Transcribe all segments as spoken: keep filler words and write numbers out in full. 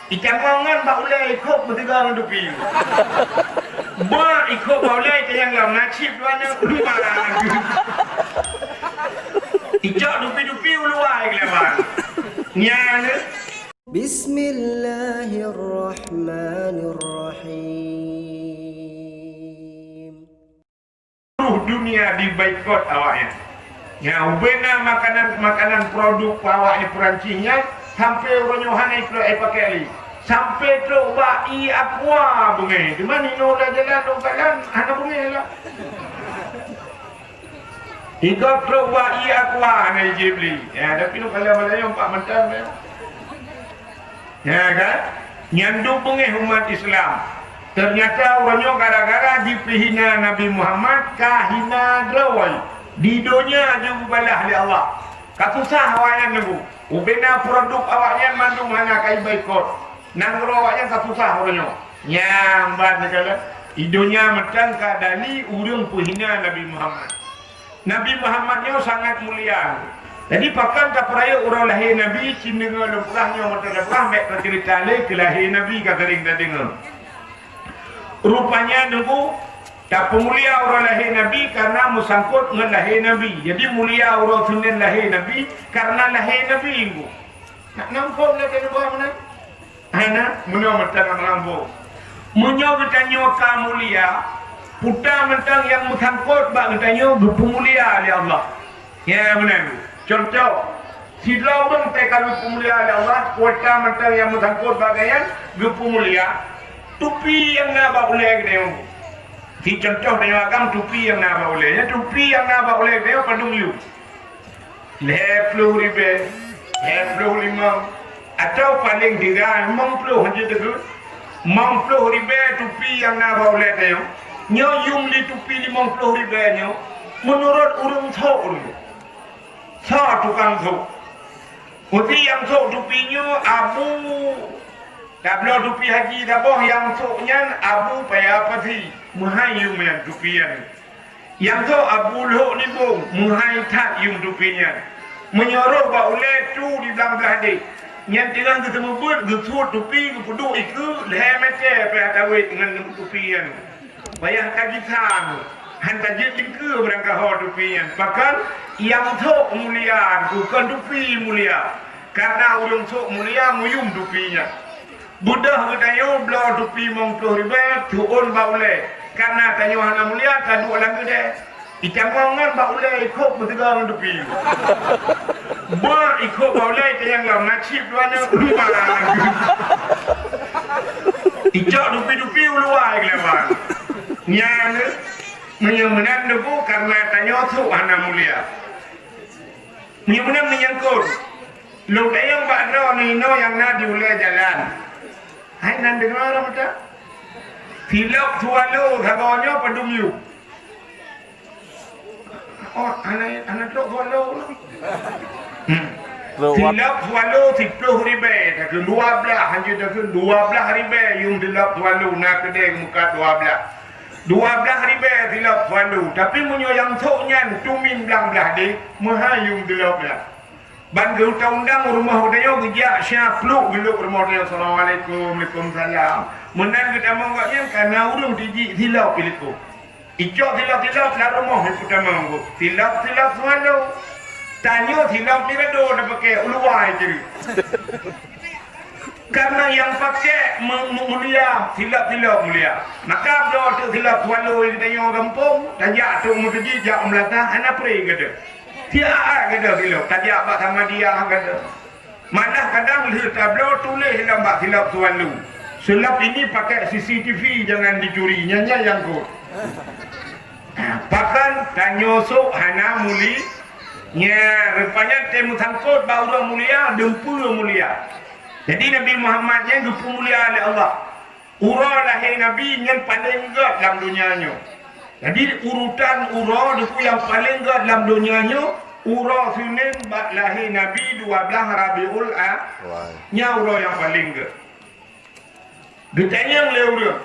Itamong ngon bak ulèe ikôt meusigoe ngon tupi. Bak ikôt bak ulèe itanyong lom, na chip dua nyoe, lima. Icok tupi-tupi u luwa i keulawan. Nyan. Bismillahirrahmanirrahim. Seluruh dunia diboikot awaknyan. Nyan ubena makanan-makanan produk awaknyan Perancis nyan sampai uroe nyoe hana iplo-, ipakai lé. Sampai trok bak ie aqua beungéh. Teuma inoe lam jalan, lam jalan hana beungéh lah. Hingga trok bak ie aqua hana ijép lé. Ya, tapi nu kala malam nyoe empat mantong ya. Ya kan? Nyan duek beungéh umat Islam. Ternyata uroe nyoe gara-gara jipeuhina Nabi Muhammad, ka hina droe. Di donya jeuet geubalah lé Allah. Ka susah awaknyan nunggu. Ubena produk awaknyan mandum hana ka iboikot. Nanggroe awaknyan ka susah uroe nyoe. Nyang ban segala. Di donya mantong ka dali ureuëng peuhina Nabi Muhammad. Nabi Muhammad nyoe sangat mulia. Jadi, pakon tapeurayeuk uroe lahé Nabi, cit deungoe lôn peugah nyoe meuteumé peugah, bèk taceurita lé keu lahé Nabi ka sering tadeungoe. Rupanya nunggu tapeumulia uroe lahé Nabi karena meusangkot ngon lahé Nabi. Jadi, mulia uroe Senin lahé Nabi karena lahé Nabi nunggu. Nak nampak lé keu meunan? Hana, meunoe mantong meulampôh. Meunyoe geutanyoe ka mulia, peue mantong nyang meusangkot bak geutanyoe geupeumulia lé Allah. Ya, meunan. Contoh, sidroe ureuëng teuka geupeumulia lé Allah, peue mantong nyang meusangkot bak gobnyan geupeumulia, tupi nyang na bak ulèe geutanyoe. Si contoh tanyoe agam tupi nyang na bak ulèe. Nyan tupi nyang na bak ulèe geutanyoe padum yum. Lhèe ploh ribèe, lhèe ploh limong, atawa paleng tinggai limong ploh hanjeuet teukeue. Limong ploh ribèe tupi nyang na bak ulèe tanyoe. Nyoe yum li tupi limong ploh ribèe nyoe, meunurot ureuëng sôk ureuëng. Soe tukang sôk? Meusé nyang sôk tupi nyoe Abu, tabloe tupi haji saboh nyang sôk nyan Abu Paya Pasi. Meuhai yum nyan tupi nyan. Nyang sôk Abu Lhok Nibong, meuhai that yum tupi nyan. Meunyoe roh bak ulèe tu di blang blah deh. Nyan teungoh geuseumeubeuet, geusuet tupi, geupeuduek ikeue, lhèe mètè payah tawét ngon tupi nyan. Payah tagisan, han tajeuet lingkeue beurangkaho tupi nyan. Pakon? Nyang sôk mulia, bukon tupi mulia. Karena ureuëng sôk mulia meuyum tupi nyan. Beudôh geutanyoe bloe tupi limong ploh ribèe, tuôn bak ulèe. Karena tanyoe hana mulia, taduek lam keudè. Itamong ngon bak ulèe ikôt meusigoe ngon tupi. Bak ikôt bak ulèe itanyong lom, na chip dua nyoe, lima. Icok tupi-tupi u luwa i keulawan. Nyan, meunyoe meunan nunggu karena tanyoe sôk hana mulia. Meunyoe meunan meunyangkot. Lôn tanyong bak droeneuh inoe nyang na di ulèe jalan. Hai nan deungoe ureuëng meuta? Silop Swallow sagoe nyoe padum yum? Oh, hana, hana trok Swallow lah. Hmm. Trok wap- Silop Swallow siploh ribèe, takheun dua blah, hanjeuet takheun dua blah ribèe yum silop Swallow na keudè meukat dua blah. Dua blah ribèe silop Swallow. Tapi meunyoe nyang sôk nyan tumin blang blah deh, meuhai yum silop nyan. Ban geuundang-undang u rumoh geutanyoe geujak siat pluek geulok rumoh geutanyoe, "Assalamualaikum, waalaikumsalam." Meunan geutamong gobnyan kana ureuëng tijik silop i likôt. Icok silop-silop lam rumoh ipeutamong geuh. Silop-silop Swallow. Tanyoe silop ni rado tapakè u luwa i ciri. Karena nyang pakè me-, me-, mulia, silop-silop mulia. Maka bloe teuk silop Swallow i geutanyoe gampông, tajak teuk meuseujid jak u meulatah, hana pré gata. Tiap gata silop, tajak bak Samadiyah gata. Malah kadang lheueh tabloe tuléh lam bak silop Swallow, "Silop ini pakai C C T V, jangan dicuri." Nyan, nyan nyang kot. Pakon tanyoe sôk hana muli-, nya, rupanya teumeusangkot bak ureuëng mulia, dumpeue mulia. Jadi Nabi Muhammad nyan geupeumulia lé Allah. Uroe lahé Nabi nyan paleng gèt lam donya nyoe. Jadi, urutan uroe di peue nyang paleng gèt lam donya nyoe, uroe Senin bak lahé Nabi dua blah Rabiul A-, Wah. Nyan uroe nyang paleng gèt. Geutanyong lé ureuëng,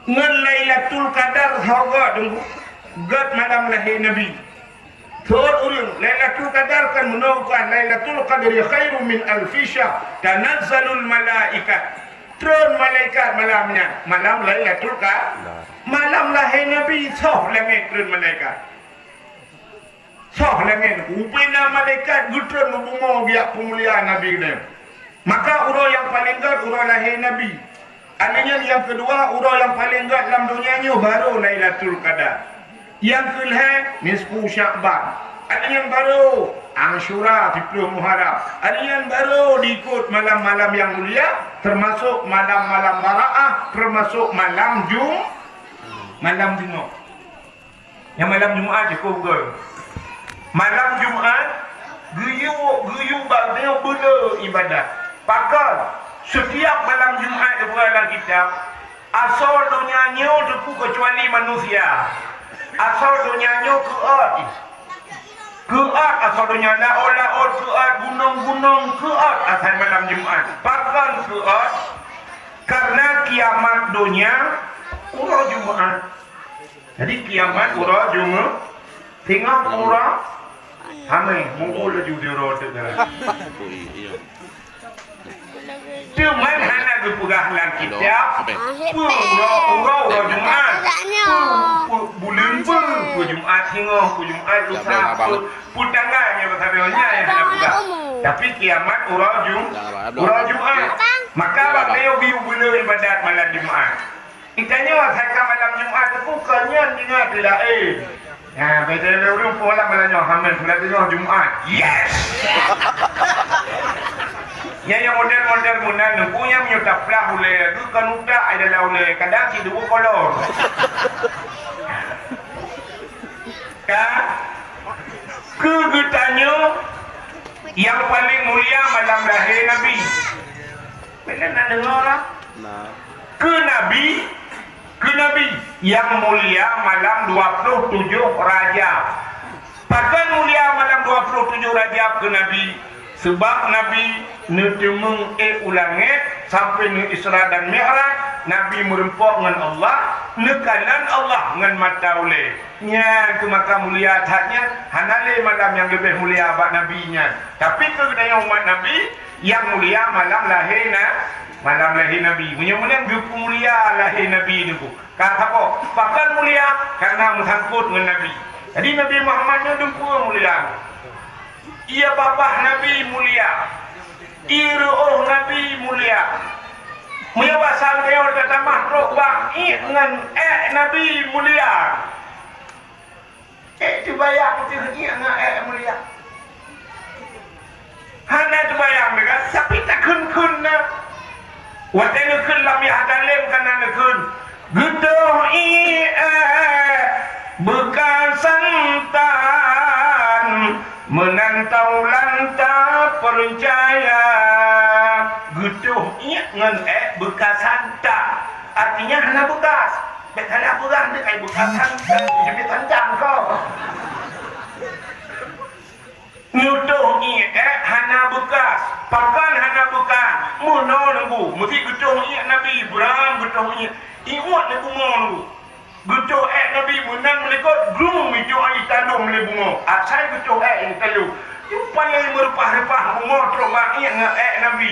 "Ngon Lailatul Qadar soe gèt, Teungku?" "Gèt malam lahé Nabi." Thôn ureuëng, Lailatul Qadar kan meunoe kan, Lailatul Qadri khairum min alfi syahr, tanazzalul malaikat. Treun malaikat malam nyan, malam Lailatul Qadar. Malam lahé Nabi, soh langét treun malaikat. Soh langét, ubena malaikat geutreun u bumoe geujak peumulia Nabi nyan. Maka uroe nyang paleng gét uroe lahé Nabi. Alheuh nyan nyang keudua, uroe nyang paleng gét lam donya nyoe barô Lailatul Qadar. Nyang keulhée nisfu Sya'ban. Alheuh nyan barô Asyura, siplôh Muharram. Alheuh nyan barô diikot malam-malam nyang mulia, teumasok malam-malam Baraah, teumasok malam Jum-, malam Jumaat. Nyang malam Jumaat cukôp beugöt. Malam Jumaat, geuyue, geuyue bak nyoe beuleu ibadat. Pakon, setiap malam Jumaat geupeugah lam kitab, asoe donya nyoe teupeu keucuali manusia. Asoe donya nyoe keuôt. Keuôt asoe donya, laôt-laôt keuôt, gunong-gunong keuôt asai malam Jumaat. Pakon keuôt? Karena kiamat donya uroe Jumaat. Jadi kiamat uroe Jumaat, singoh uroe Hamé, mungkul laju di uroe teuk jalan. Teuma hana geupeugah lam kitab, peue uroe, uroe, uroe Jumaat. Peue, peue, buleuen peue, peue Jumaat singoh, peue Jumaat lusa, peue, peue tanggai nyang beutôi nyan nyang hana peugah. Tapi kiamat uroe Jum-, uroe Jumaat. Maka bak nyoe geuyue beuleu ibadat malam Jumaat. Geutanyoe asai ka malam Jumaat teupeu kon nyan ingat laén. Nah, beda lé ureuëng pun malam malam nyoe, hamén, bulan nyoe Jumaat. Yes! Nyan nyang model-model meunan, nunggu nyang meunyoe taplah ulée, geuh kon utak ai dalam ulée, kadang sidua kolor. Ka? Keu geutanyoe, nyang paleng mulia malam lahé Nabi. Meunan na deungoe, kan? Nah. Keu Nabi, keu Nabi nyang mulia malam dua ploh tujoh Rajab. Pakon mulia malam dua ploh tujoh Rajab keu Nabi? Sabab Nabi neuteumeung ék u langét sampoe neu-Isra dan Mi'raj, Nabi meureumpok ngon Allah, neukalon Allah ngon mata ulée. Nyan keuh maka mulia that nyan, hana lé malam nyang leubeh mulia bak Nabi nyan. Tapi keu geutanyoe umat Nabi, nyang mulia malam lahé na-, malam lahé Nabi. Meunyoe meunan geupeumulia lahé Nabi teungku. Ka saboh, pakon mulia? Karena meusangkot ngon Nabi. Jadi Nabi Muhammad nyoe dum peue mulia. Ie babah Nabi mulia. Ie reuôh Nabi mulia. Meunyoe basa geutanyoe tatamah trok bak iek ngon ék Nabi mulia. Ék teubayang teuh iek ngon ék mulia. Hana teubayang deh kan, tapi takheun-kheun na. Watée neukheun lam yah dalem kana neukheun, "Geutoh iek beukasan tan, meunan taulan tapeucaya." Geutoh iek ngon ék beukasan tan, artinya hana beukas. Bék salah peugah deh, ai beukasan tan, jadi tantang kau. Neutoh iek hana beukas. Pakon hana beukas? Meunoe neugui, meusi geutoh iek Nabi Ibrahim, geutoh iek, iwet lé bungoe neugui. Geutoh ék Nabi meunan meulikot, glung ijok ai tandom lé bungoe. Asai geutoh ék nyang tandom. Nyoe paleng meureupah-reupah bungoe trok bak iek ngon ék Nabi.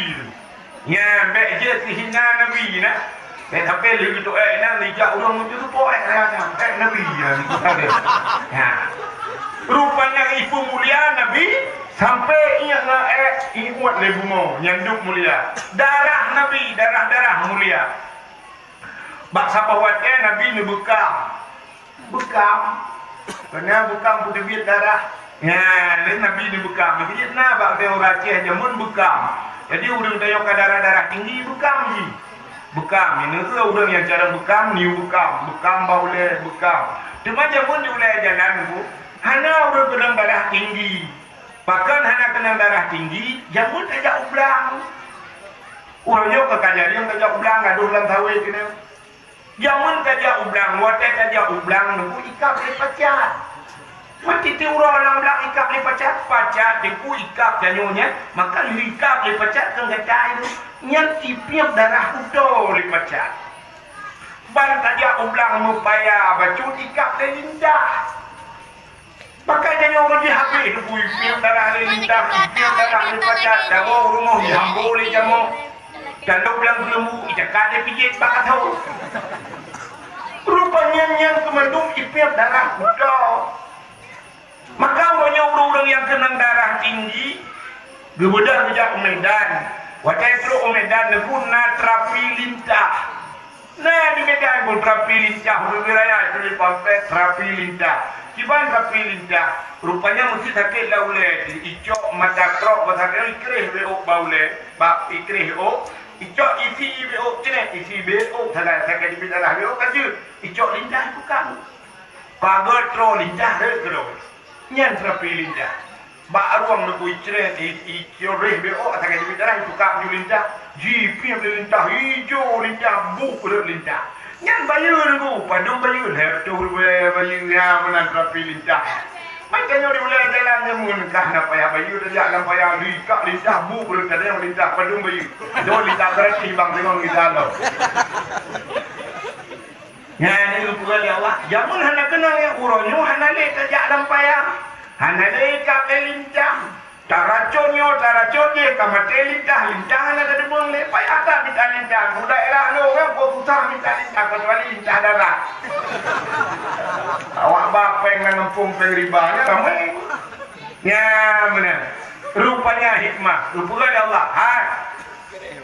Nyan, bék jeuet sihina Nabi na. Bék sabe lheueh geutoh ék na, neujak ureuëng meujeuet po ék na, ék Nabi na. Ha. Rupanya ipeumulia Nabi sampai iek ngon ék iwet lé bungoe nyang duek mulia. Darah Nabi, darah-darah mulia. Bak saboh watée Nabi neubeukam. Beukam. Keureuna beukam peuteubiet darah. Nyan, lé Nabi di beukam. Jadi na bak ureuëng Aceh jameun beukam. Jadi ureuëng tanyoe ka darah-darah tinggi beukam jih. Beukam, nyan ureuëng nyang carông beukam, niu beukam, beukam bak ulée beukam. Teuma jameun di ulée jalan tu, hana ureuëng keunong darah tinggi. Pakon hana keunong darah tinggi, jameun tajak u blang. Ureuëng nyoe ka kajari tajak u blang gadôh lam sawét keunoe. Jameun tajak u blang, watée tajak u blang neupeu ikab lé pacat. Meutiti uroe lam blang ikab lé pacat, pacat teupeu ikab tanyoe nyan, maka lheueh ikab lé pacat keu gata nyan tieb-tieb darah utoe lé pacat. Ban tajak u blang meupaya bacut ikab lé lintah. Pakai tanyoe ureueng jih habéh, neupui piep darah lé lintah, piep darah lé pacat, dagoe rumoh jihambo lé jamok. Tandok lam geuleumbu, icakat lé pijet bak asoe. Rupanya nyan keu mandum ipiep darah kuto. Maka uroe nyoe ureueng-ureueng nyang keunong darah tinggi, geubeudôh geujak u Medan. Watée trok u Medan, neupui na terapi lintah. Na di Medan pun terapi lintah, bubé raya itu di Pampet, terapi lintah. Kiban terapi lintah. Rupanya meusti sakét lam ulée, icok mata trok, basa ikreh bék bak ulée, bak ikreh ôk, icok isi bék ôk, cret isi bék ôk, sagai sakét di darah bék ôk ka jeuet, icok lintah itu kamu. Pagot troh lintah rhot keudroe. Nyan terapi lintah. Bak rueng neupui cret, i, i, coreh bék ôk, asai ka jibit darah, itukak baju lintah. Jipiep lé lintah, ijo lintah, buet rhot lintah. Nyan bayeue Teungku, padum bayeue, lhèe reutôh ribèe bayeue, nyan meunan terapi lintah. Maka nyoe di ulèe jalan nyoe meuneuh kah na payah bayeue, tajak lam paya, ikak lintah, buet rhot, kadang lintah, padum bayeue. Nyoe lintah gratis bang, deungon geutanyoe. Nyan geupeugah lé Allah, jameun hana keunong nyan, uroe nyoe hana lé tajak lam paya, hana lé ikab lé lintah. Taracon nyoe, taracon jéh, ka maté lintah, lintah hana teudeungoe lé, payah that mita lintah. Di daerah lôn kan, peue susah mita lintah, keucuali lintah darah. Awak ba péng lam gampông, péng riba, nyan ramé. Nyan meunan. Rupanya hikmah, geupeugah lé Allah, hai,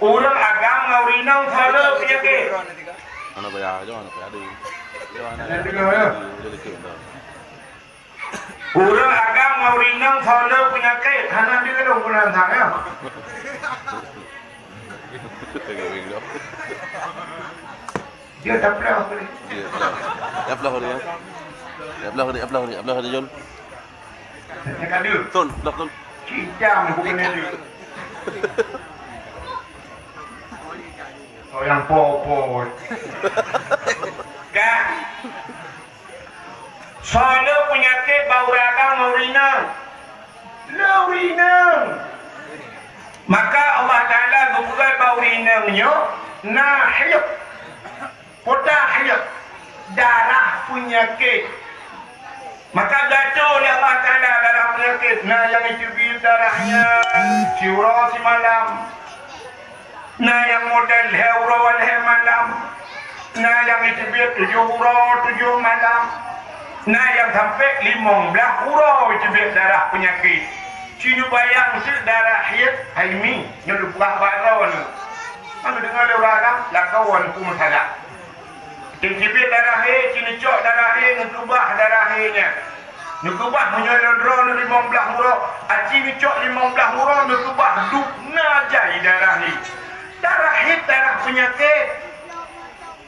ureueng agam ngon ureueng inong soe le peunyakét. Hana payah, jom hana payah deh. Jom hana payah deh. Ureueng agam ngon ureueng inong soe le peunyakét, hana deh lôn peue nan that, ya. Dia dah pernah boleh. Dia pernah. Dia pernah dia. Dia pernah dia, pernah dia, pernah dia, Jul. Nak ada. Tun, dah, Tun. Cinta bukan ada. Soe nyang po-po. Kan? Soe le peunyakét bak ureueng agam ngon ureueng inong? Le ureueng inong. Maka Allah Taala geupeugah bak ureueng inong nyoe na haid. Peue ta haid, darah peunyakét. Maka geuatô lé Allah Taala darah peunyakét, na nyang jiteubiet darah nyan siuroe simalam, na nyang model lhèe uroe lhèe malam, na nyang jiteubiet tujoh uroe tujoh malam, na nyang sampoe limong blaih uroe jiteubiet darah peunyakét. Ci neubayang teuk darah haid, hai mi, nyoe leupah bak droeneuh. Maka deungon lé ureueng agam, lakoe nyan peue masalah. Teukeubit darah haid, ci neucok darah haid, neukeubah darah haid nyan. Neukeubah meunyoe lôn droeneuh limong blaih uroe, aci neucok limong blaih uroe, neukeubah dub na jai darah haid. Darah haid darah peunyakét.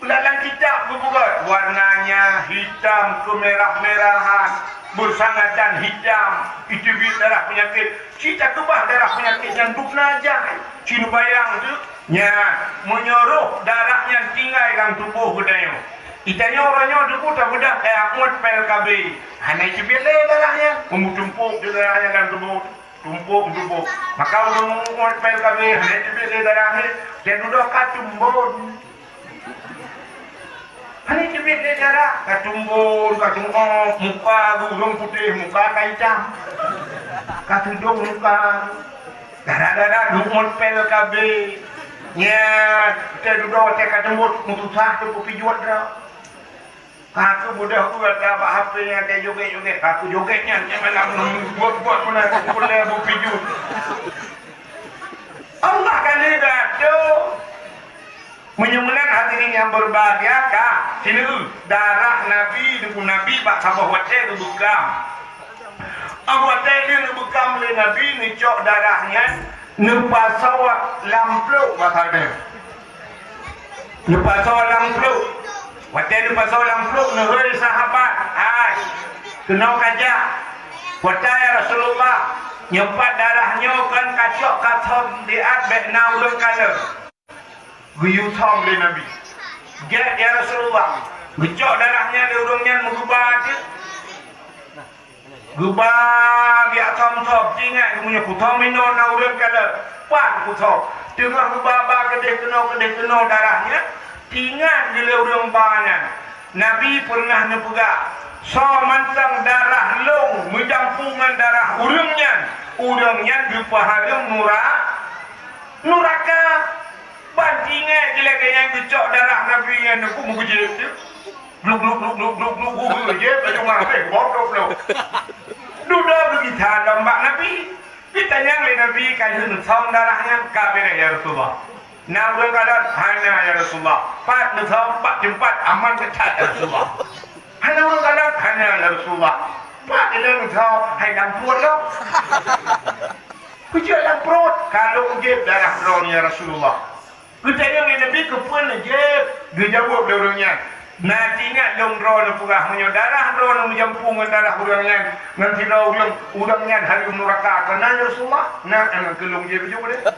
Lam kitab geupeugah, warnanya hitam kemerah-merahan, bersangatan hitam, itu darah peunyakét. Ci takeubah darah peunyakét nyan dub na jai. Ci neubayang teuk. Nyan, meunyoe roh darah nyan tinggai lam tuboh geutanyoe. Geutanyoe uroe nyoe teupeu tabeudah kaya umat P L K B. Hana jiteubiet lé darah nyan, meumeutumpôk darah nyan lam tuboh, tumpôk-tumpôk. Maka ureueng umat P L K B hana jiteubiet lé darah nyan, dan dudoe ka tumbon. Hana jiteubiet lé darah, ka tumbon, ka tumbon, muka ureueng putéh, muka ka itam. Ka teudong muka. Gara-gara du'ut P L K B. Nyan, teududoe watèe ka teumbon, meususah teupeupijuet droe. Ka keuh mudah buet bak H P nyan teujoget-joget. Ka keuh joget nyan, nyan malam buet-buet meunan, peureulèe beupijuet. Allah ka lé gatoe. Meunyoe meunan hadirin nyang berbahagia, ka sineuk darah Nabi, Teungku Nabi bak saboh watèe geubeukam. Óh watèe lheueh geubeukam lé Nabi, neucok darah nyan, neupasoe lam plôk basa deuh. Neupasoe lam plôk. Watèe neupasoe lam plôk, neuhôi sahabat, "Hai, keunoe kajak." "Peue ta, ya Rasulullah?" "Nyoe pat darah nyoe kon kacok kathon diat bèk na ureueng kalon." Geuyue thon lé Nabi. "Gèt, ya Rasulullah." Geucok darah nyan lé ureueng nyan, meugeuba teuk. Geuba biak thon-thon, teuingat geumeunyoe kuthon meunoe na ureueng kalon. Pat kuthon. Teungoh geuba-ba keudeh keunoe, keudeh keunoe darah nyan, teuingat geuh lé ureueng ba nyan. Nabi peureunah neupeugah, Soe mantong darah lôn meujampu ngon darah ureuëng nyan, ureuëng nyan geupeuhareuem nura-, nuraka. Ban tinggai jilagée nyan geucok darah Nabi nyan, neukuk meugeujeuet teuh. Gluk, gluk, gluk, gluk, gluk, gluk, gluk, gluk, gluk, gluk, gluk, gluk. Dudoe beugita lom bak Nabi. Geutanyong lé Nabi, "Ka lheueh neusöm darah nyan?" "Ka beureh, ya Rasulullah." "Na ureuëng kalon?" "Hana, ya Rasulullah." "Pat neusöm, pat teumpat aman that, ya Rasulullah." "Hana ureuëng kalon?" "Hana, ya Rasulullah." "Pat neusöm?" "Hai lam pruet lom." "Peue jeuet lam pruet?" "Ka lôn jieb darah droeneuh, ya Rasulullah." Geutanyong lé Nabi, "Keupeue neujieb?" Geujaweueb lé ureuëng nyan, "Na teuingat lôn droeneuh peugah, meunyoe darah droeneuh meujampu ngon darah ureuëng nyan, ngon sidroe ureuëng, ureuëng nyan hareuem nuraka. Kon na, ya Rasulullah?" "Na, nyang keu lôn jieb jeuet deh."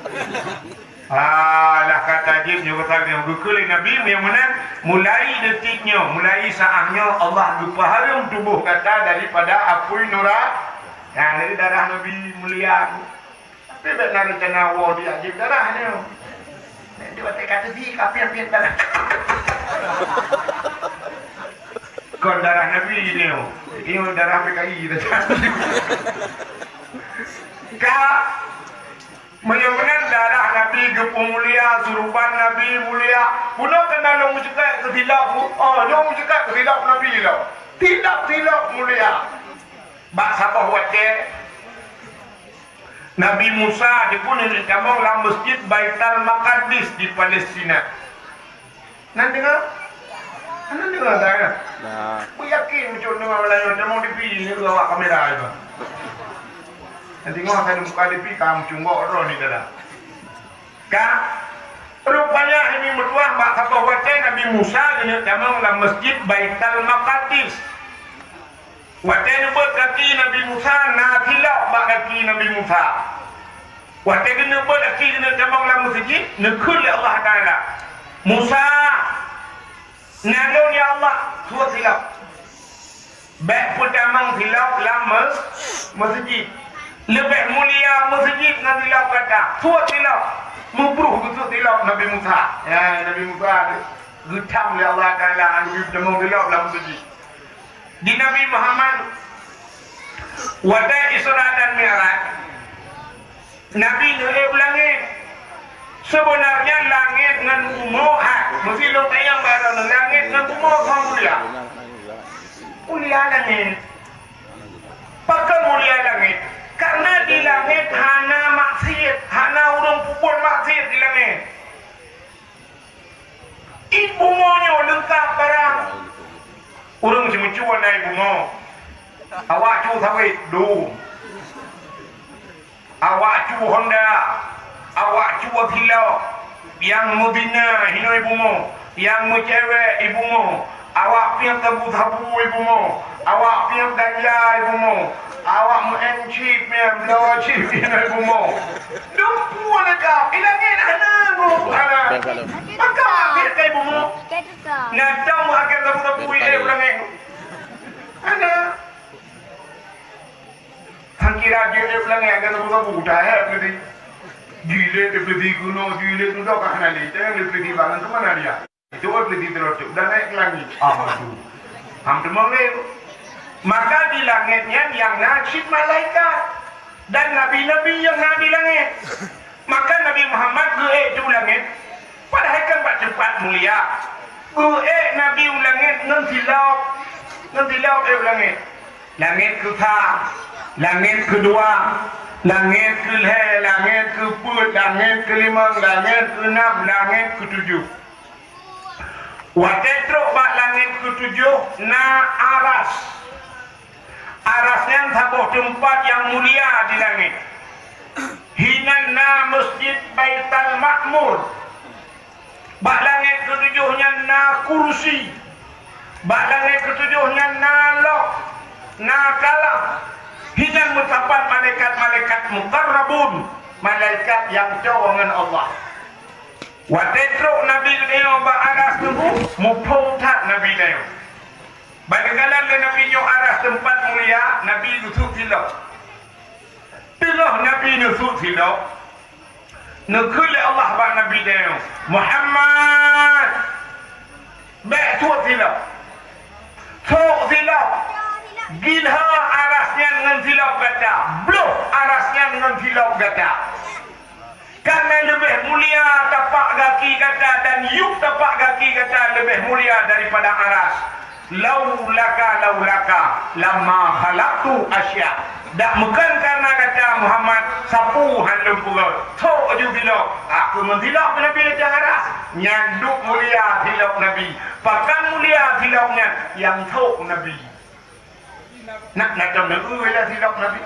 Alah, ka tajieb nyoe, ka tajieb nyoe. Geukheun lé Nabi, meunyoe meunan, mulai detik nyoe, mulai saát nyoe, Allah geupeuhareuem tuboh gata daripada apui nura-, nyan, dari darah Nabi mulia. Tapi bék na reuncana woe di ajieb darah nyoe. Di watée ka teubi, ka piet-piet darah. Kon darah Nabi nyoe. Nyoe darah P K I. Ka, meunyoe meunan darah Nabi geupeumulia, suruban Nabi mulia. Bunoe kana lôn meucukak keu silop, oh, lôn meucukak keu silop Nabi lom. Silop-silop mulia. Bak saboh watée, Nabi Musa jipeuneuk tamong lam Masjid Baitul Maqdis di Palestina. Na deungoe? Na deungoe, kan? Na. Beuyakin cok deungoe, meulayeue tamong di pi ni awak kamera itu. Na deungoe, ka muka di pi, ka meucunggok droe ni dalam. Ka, rupanya ini meutuah bak saboh watée Nabi Musa geuneuk tamong lam Masjid Baitul Maqdis. Watée neubeuet gaki Nabi Musa, na silop bak gaki Nabi Musa. Watée geuneuk beuet gaki geuneuk tamong lam meuseujid, neukheun lé Allah Taala, "Musa, na lôn, ya Allah, sue silop." "Bék peutamong silop lam meus-, meuseujid. Leubeh mulia meuseujid ngon silop gata. Sue silop." Meubruh geusue silop Nabi Musa. Ya, Nabi Musa geutam lé Allah Taala, geupeutamong silop lam meuseujid. Di Nabi Muhammad, watée Isra dan Mi'raj, Nabi neuék u langét. Seubeunarnya langét ngon bumoe, ah, meusi lôn tanyong bak droeneuh, langét ngon bumoe soe mulia? Mulia langét. Pakon mulia langét? Karena di langét hana maksiet, hana ureuëng peubuet maksiet di langét. Ié bumoe nyoe leungkab barang. Ureuëng ceumeucue na ié bumoe. Awak cue sawét, dum. Awak cue honda. Awak cue silop. Nyang meuzina hinoe ié bumoe. Nyang meucewek ié bumoe. Awak piep sabu-sabu ié bumoe. Awak piep ganja ié bumoe. Awak meu'en chip nyan, bloe chip nyan ié bumoe. Dum peue lé ka, i langét hana, hana. Maka akhé ka ié bumoe. Na tom akan sabu-sabu ié u langét. Hana. Hana kira jeuet u langét akan sabu-sabu, dah hé peuleuti. Jilét peuleuti keunoe, jilét keunoe, ka hana lé. Jangan lé peuleuti bangai, keu mana dia? Itu pun di terus dan naik ke langit. Ah, aduh. Ham teumong lé. Maka di langét nyan nyang na cit malaikat dan nabi-nabi nyang na di langét. Maka Nabi Muhammad geuék u langét, padahai kan bak teumpat mulia. Geuék Nabi u langét ngon silop, ngon silop ék u langét. Langét keusa, langét keudua, langét keulhée, langét keupeuet, langét keulimong, langét keunam, langét keutujoh. Watée trok bak langét keutujoh na aras. Aras nyan saboh teumpat nyang mulia di langét. Hinan na Masjid Baitul Ma'mur. Bak langét keutujoh nyan na kursi. Bak langét keutujoh nyan na loh, na kalam. Hinan meusapat malaikat-malaikat muqarrabun, malaikat nyang cok ngon Allah. Watée trok Nabi geutanyoe bak aras teungku, muphom that Nabi geutanyoe. Bak geukalon lé Nabi nyoe aras teumpat mulia, Nabi geusut silop. Teungoh Nabi neusut silop, neukheun lé Allah bak Nabi geutanyoe, "Muhammad, bék sut silop." Thok silop. Gilha aras nyan ngon silop gata. Bloh aras nyan ngon silop gata. Karena leubeh mulia tapak gaki gata dan yub tapak gaki gata leubeh mulia daripada aras. Laulaka, laulaka, lama khalaqtu asya. Dak meukan karena gata Muhammad, sapeue han lôn peugöt. Thok ju silop. Aku meusilop Nabi di atas aras. Nyan duek mulia silop Nabi. Pakon mulia silop nyan? Nyang thok Nabi. Nak na tom na eu lah silop Nabi.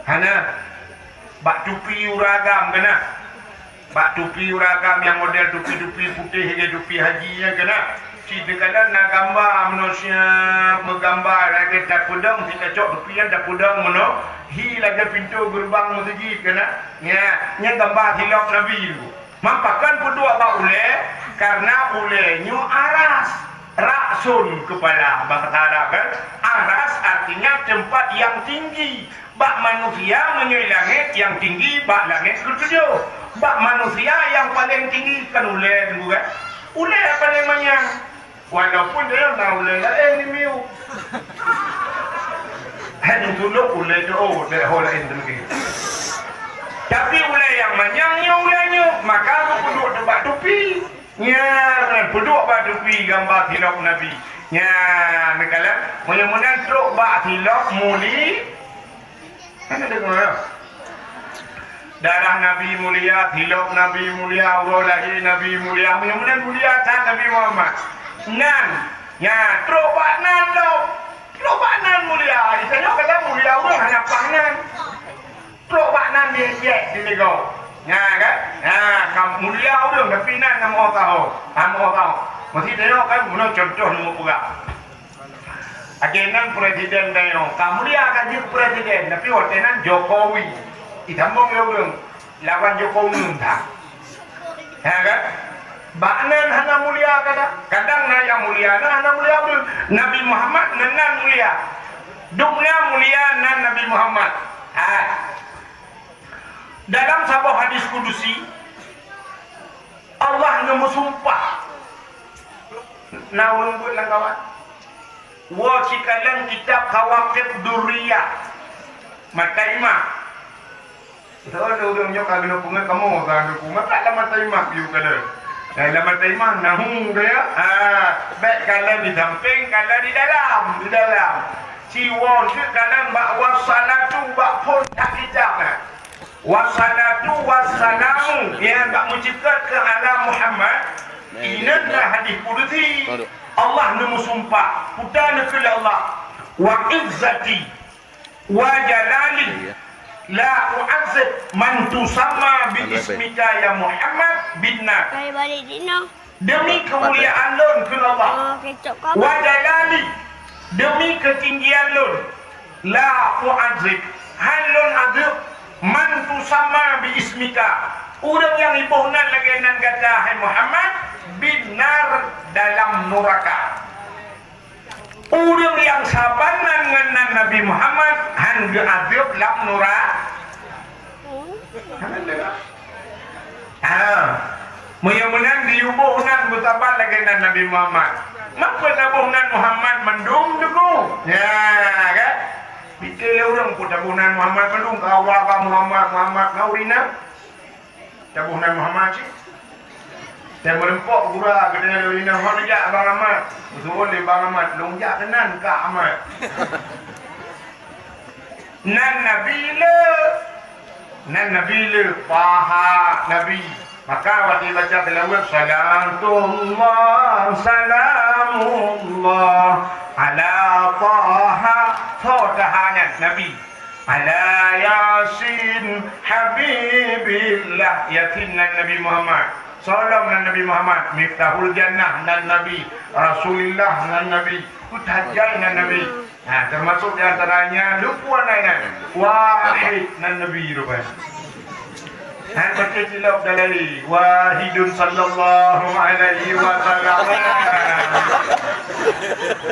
Hana. Bak tupi ureueng agam keunan. Bak tupi ureueng agam nyang model tupi-tupi putéh lagèe tupi haji nyan keunan. Cit teukalon na gamba manusia meugamba lagèe tapeudong, cit tacok tupi nyan tapeudong meunoe, hi lagèe pintoe geureubang meuseujid keunan. Nya, nyan gamba silop Nabi tu. Maka kan peuduek bak ulèe, karena ulèe nyoe aras, ra'sun kepala, bahasa Arab kan? Aras artinya tempat yang tinggi. Bak manusia meunyoe langèt nyang tinggi bak langèt keutujôh. Bak manusia nyang paleng tinggi kan ulèe tu kan? Ulèe paleng manyang. Walaupun dia na ulèe laén di miu. Hai tulok ulèe tu, oh, dek ho laén tu lagi. Tapi ulèe nyang manyang nyoe ulèe nyoe, maka peuduek bak tupi. Nya, peuduek bak tupi gamba silop Nabi. Nya, neukalon, meunyoe meunan trok bak silop muli. Kan ada dengar ya? Darah Nabi mulia, silop Nabi mulia, uroe lahé Nabi mulia. Meunyoe meunan mulia that Nabi Muhammad. Nan, nya, trok bak nan lom. Trok bak nan mulia. Geutanyoe kadang mulia ureueng hana paih nan. Trok bak nan di Aceh, di Legon. Nya kan? Nya, ka mulia ureueng, tapi nan na meu'oh tahu. Na meu'oh tahu. Meusti tanyoe kan, meunoe contoh nyang peugah. Akhé nan presiden tanyoe, ka mulia ka jeuet presiden, tapi watèe nan Jokowi. Itambong lé ureueng, lawan Jokowi ngon that. Ya kan? Bak nan hana mulia kadang. Kadang na nyang mulia, na hana mulia pun. Nabi Muhammad ngon nan mulia. Dum na mulia nan Nabi Muhammad. Ha. Dalam saboh hadis kudusi, Allah neumeusumpah. Na ureueng buet lam kawan. Woe cikalon kitab Kawakib Durriyah. Mata imah. Soe ureueng nyoe ka geuneupeue kamoe ka geuneupeue. Maka lam mata imah piôh kalon. Dan lam mata imah nahu gaya. Ha, bèk kalon di sampéng, kalon di dalam, di dalam. Siwoe teuk kalon bak wassalatu bak phon that kitab na. Wassalatu wassalamu, ya, bak meuceukat keu ala Muhammad. Ingat na hadis kudusi. Allah neumeusumpah, puta neukheun lé Allah, "Wa izzati wa jalali la u'azzib man tusamma bi ismika ya Muhammad bin nar." Demi keumuliaan lôn keu Allah, wa jalali, demi keutinggian lôn, la u'azzib, han lôn azeueb, man tusamma bi ismika, ureueng nyang iboh nan lagèe nan gata hai Muhammad, bin nar, dalam nuraka. Ureueng nyang saban nan ngon nan Nabi Muhammad han geuazeueb lam nura-, hana deungoe. Ha. Meunyoe meunan diuboh nan beusaban lagèe nan Nabi Muhammad. Maka taboh nan Muhammad mandum teungku. Ya, kan? Pike lé ureueng pun taboh nan Muhammad mandum, ka awak ka Muhammad, Muhammad, ka ureueng inong. Taboh nan Muhammad cit. Dan meureumpok gura geutanyoe lé inong hon jak Bang Ahmad. Meusuon lé Bang Ahmad, lôn jak keunan Kak Ahmad. Nan Nabi le, nan Nabi le, paha Nabi. Maka watèe baca seulaweuet, salatullah, salamullah, ala Taha, so Taha nyan Nabi. Ala Yasin, Habibillah, Yasin nan Nabi Muhammad. Salam nan Nabi Muhammad, Miftahul Jannah nan Nabi, Rasulillah nan Nabi, Kutajai nan Nabi. Ha, termasuk di antaranya lupa nan, nan Wahid nan Nabi rupanya. Hai, baca silop dalai, Wahidun sallallahu alaihi wasallam.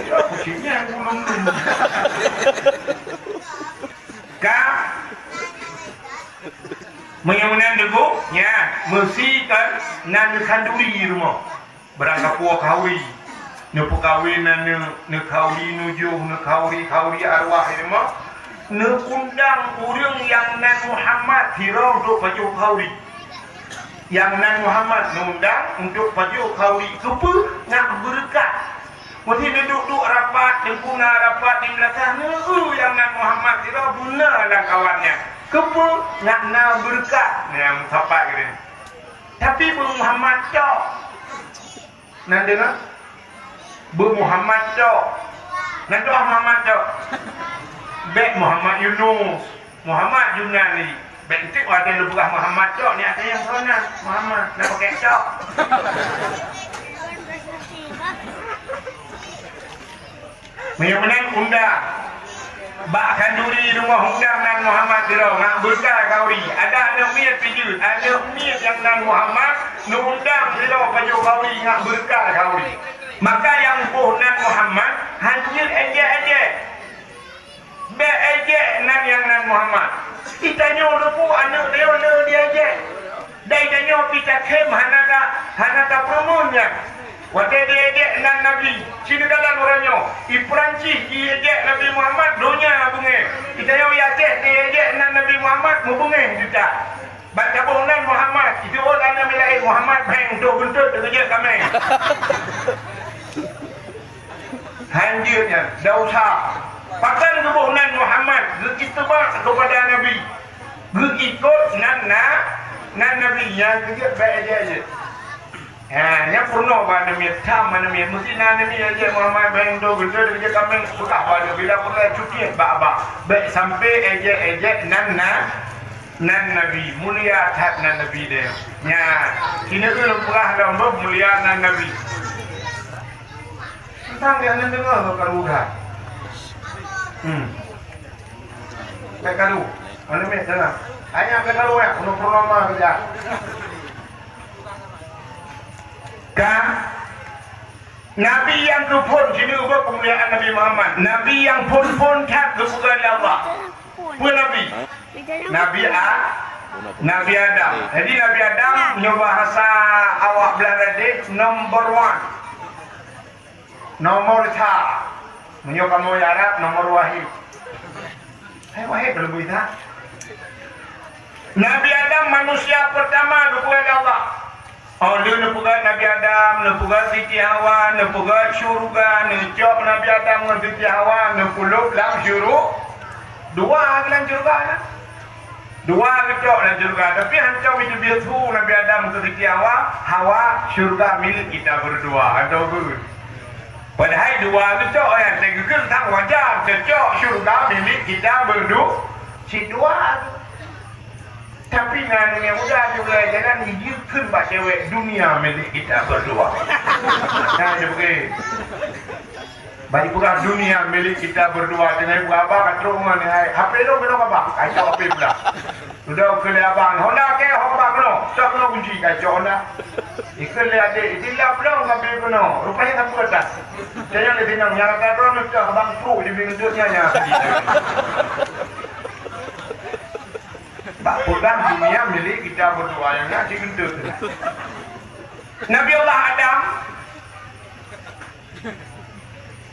Ya, kucingnya yang ulung tu. Ka, meunyoe nan deungoe, nya, meusi kan nan khanduri rumoh. Beurangkapeue khanduri. Neupeukawen aneuk, neukhauri nujoh, neukhauri-khauri arwah ilmu. Neuundang ureuëng nyang nan Muhammad sidroe untuk pajoh khauri. Nyang nan Muhammad neuundang untuk pajoh khauri. Keupeue? Ngat beureukat. Meusti neuduek-duek rapat, teungku na rapat di meunasah, neueu nyang nan Muhammad sidroe beuna lam kawan nyan. Keupeue? Ngat na beureukat. Nyang sapat geutanyoe. Tapi beu Muhammad cok. Nan deungoe? Beu Muhammad cok. Nan doa Muhammad cok. Bèk Muhammad Yunus, Muhammad Junani. Bèk enteuk watèe lôn peugah Muhammad cok, ni até nyang soe nyan? Muhammad, na pakèk cok. Meunyoe meunan undang. Bak khanduri rumoh undang nan Muhammad sidroe ngat beureukat khauri. Adak aneuk miet pih jeuet, aneuk miet nyang nan Muhammad neuundang sidroe pajoh khauri ngat beureukat khauri. Maka nyang boh nan Muhammad hana jeuet èjèk-èjèk. Bèk èjèk nan nyang nan Muhammad. Itanyoe leupeue aneuk nyoe le dièjèk. Dai tanyoe pih takhém hana ta, hana tapeurumun nyan. Watèe dièjèk nan Nabi, sineukala uroe nyoe, i Perancis jièjèk Nabi Muhammad, donya beungèh. Itanyoe i Aceh dièjèk nan Nabi Muhammad, meubeungèh juta. Ban taboh nan Muhammad, iteuôt aneuk miet laén Muhammad, bèk entoh beuntot teukeujot kaméng. Hanjeuet nyan, desya. Pakon geuboh nan Muhammad, geuitibak keupada Nabi. Geuikot nan na, nan Nabi nyang keujeuet bèk èjèk-èjèk. Ha, nyan peurunoe bak aneuk miet, tham aneuk miet. Meusti na aneuk miet èjèk Muhammad bèk entoh beuntot teukeujot kaméng, peugah bak aneuk miet, bila peureulèe cutiet bak abang. Bèk sampoe èjèk-èjèk nan na, nan Nabi. Mulia that nan Nabi deh. Nyan, sineuk lôn peugah lom boh mulia nan Nabi. Teuntang di aneuk deungoe keu karu that. Hmm. Bèk karu. Aneuk miet sana. Ayah keu karu ya, keuneuk peurunoe ma keujak. Ka Nabi nyang geuphon, sinoe ubak keumuliaan Nabi Muhammad. Nabi nyang phon-phon that geupeugah lé Allah. Peue Nabi? Nabi A-, Nabi Adam. Jadi Nabi Adam nyoe bahasa awak Beulanda deh number one. Nomor sa. Meunyoe kamoe Arab, nomor wahid. Hai wahid, peuleubeh that. Nabi Adam manusia pertama geupeugah lé Allah. Oh lheueh neupeugah Nabi Adam, neupeugah Siti Hawa, neupeugah syeuruga, neucok Nabi Adam ngon Siti Hawa, neupeulop lam syeuruga. Dua lam syeuruga na. Dua geucok lam syeuruga, tapi hantom jiteubiet su Nabi Adam keu Siti Hawa, Hawa, syeuruga milék kita berdua. Hantom beuet. Padahai dua geucok, eh, teugeukheun that wajar, teucok syeuruga milék kita berdu-, sidua. Tapi na aneuk muda juga jalan jikheun bak cewek, dunia milik kita berdua. Nah, dia pergi. Bak jipeugah dunia milik kita berdua, teungoh ibu abang ka trok ngon hai, "H P lôn keunoe abang." Kacok H P pula. Sudah keu lé abang, "Honda kèe, Honda keunoe." Cok keunoe kunci, kacok Honda. Ikheun lé adék, "Itilap lôn H P keunoe." Rupanya tak peue dah. Saya lé sinong, nyang rata droe neucok abang trok di bingkeut nyan, nyan. Bak peugah dunia milik kita berdua, nyang na di keuntut. Nabi Allah Adam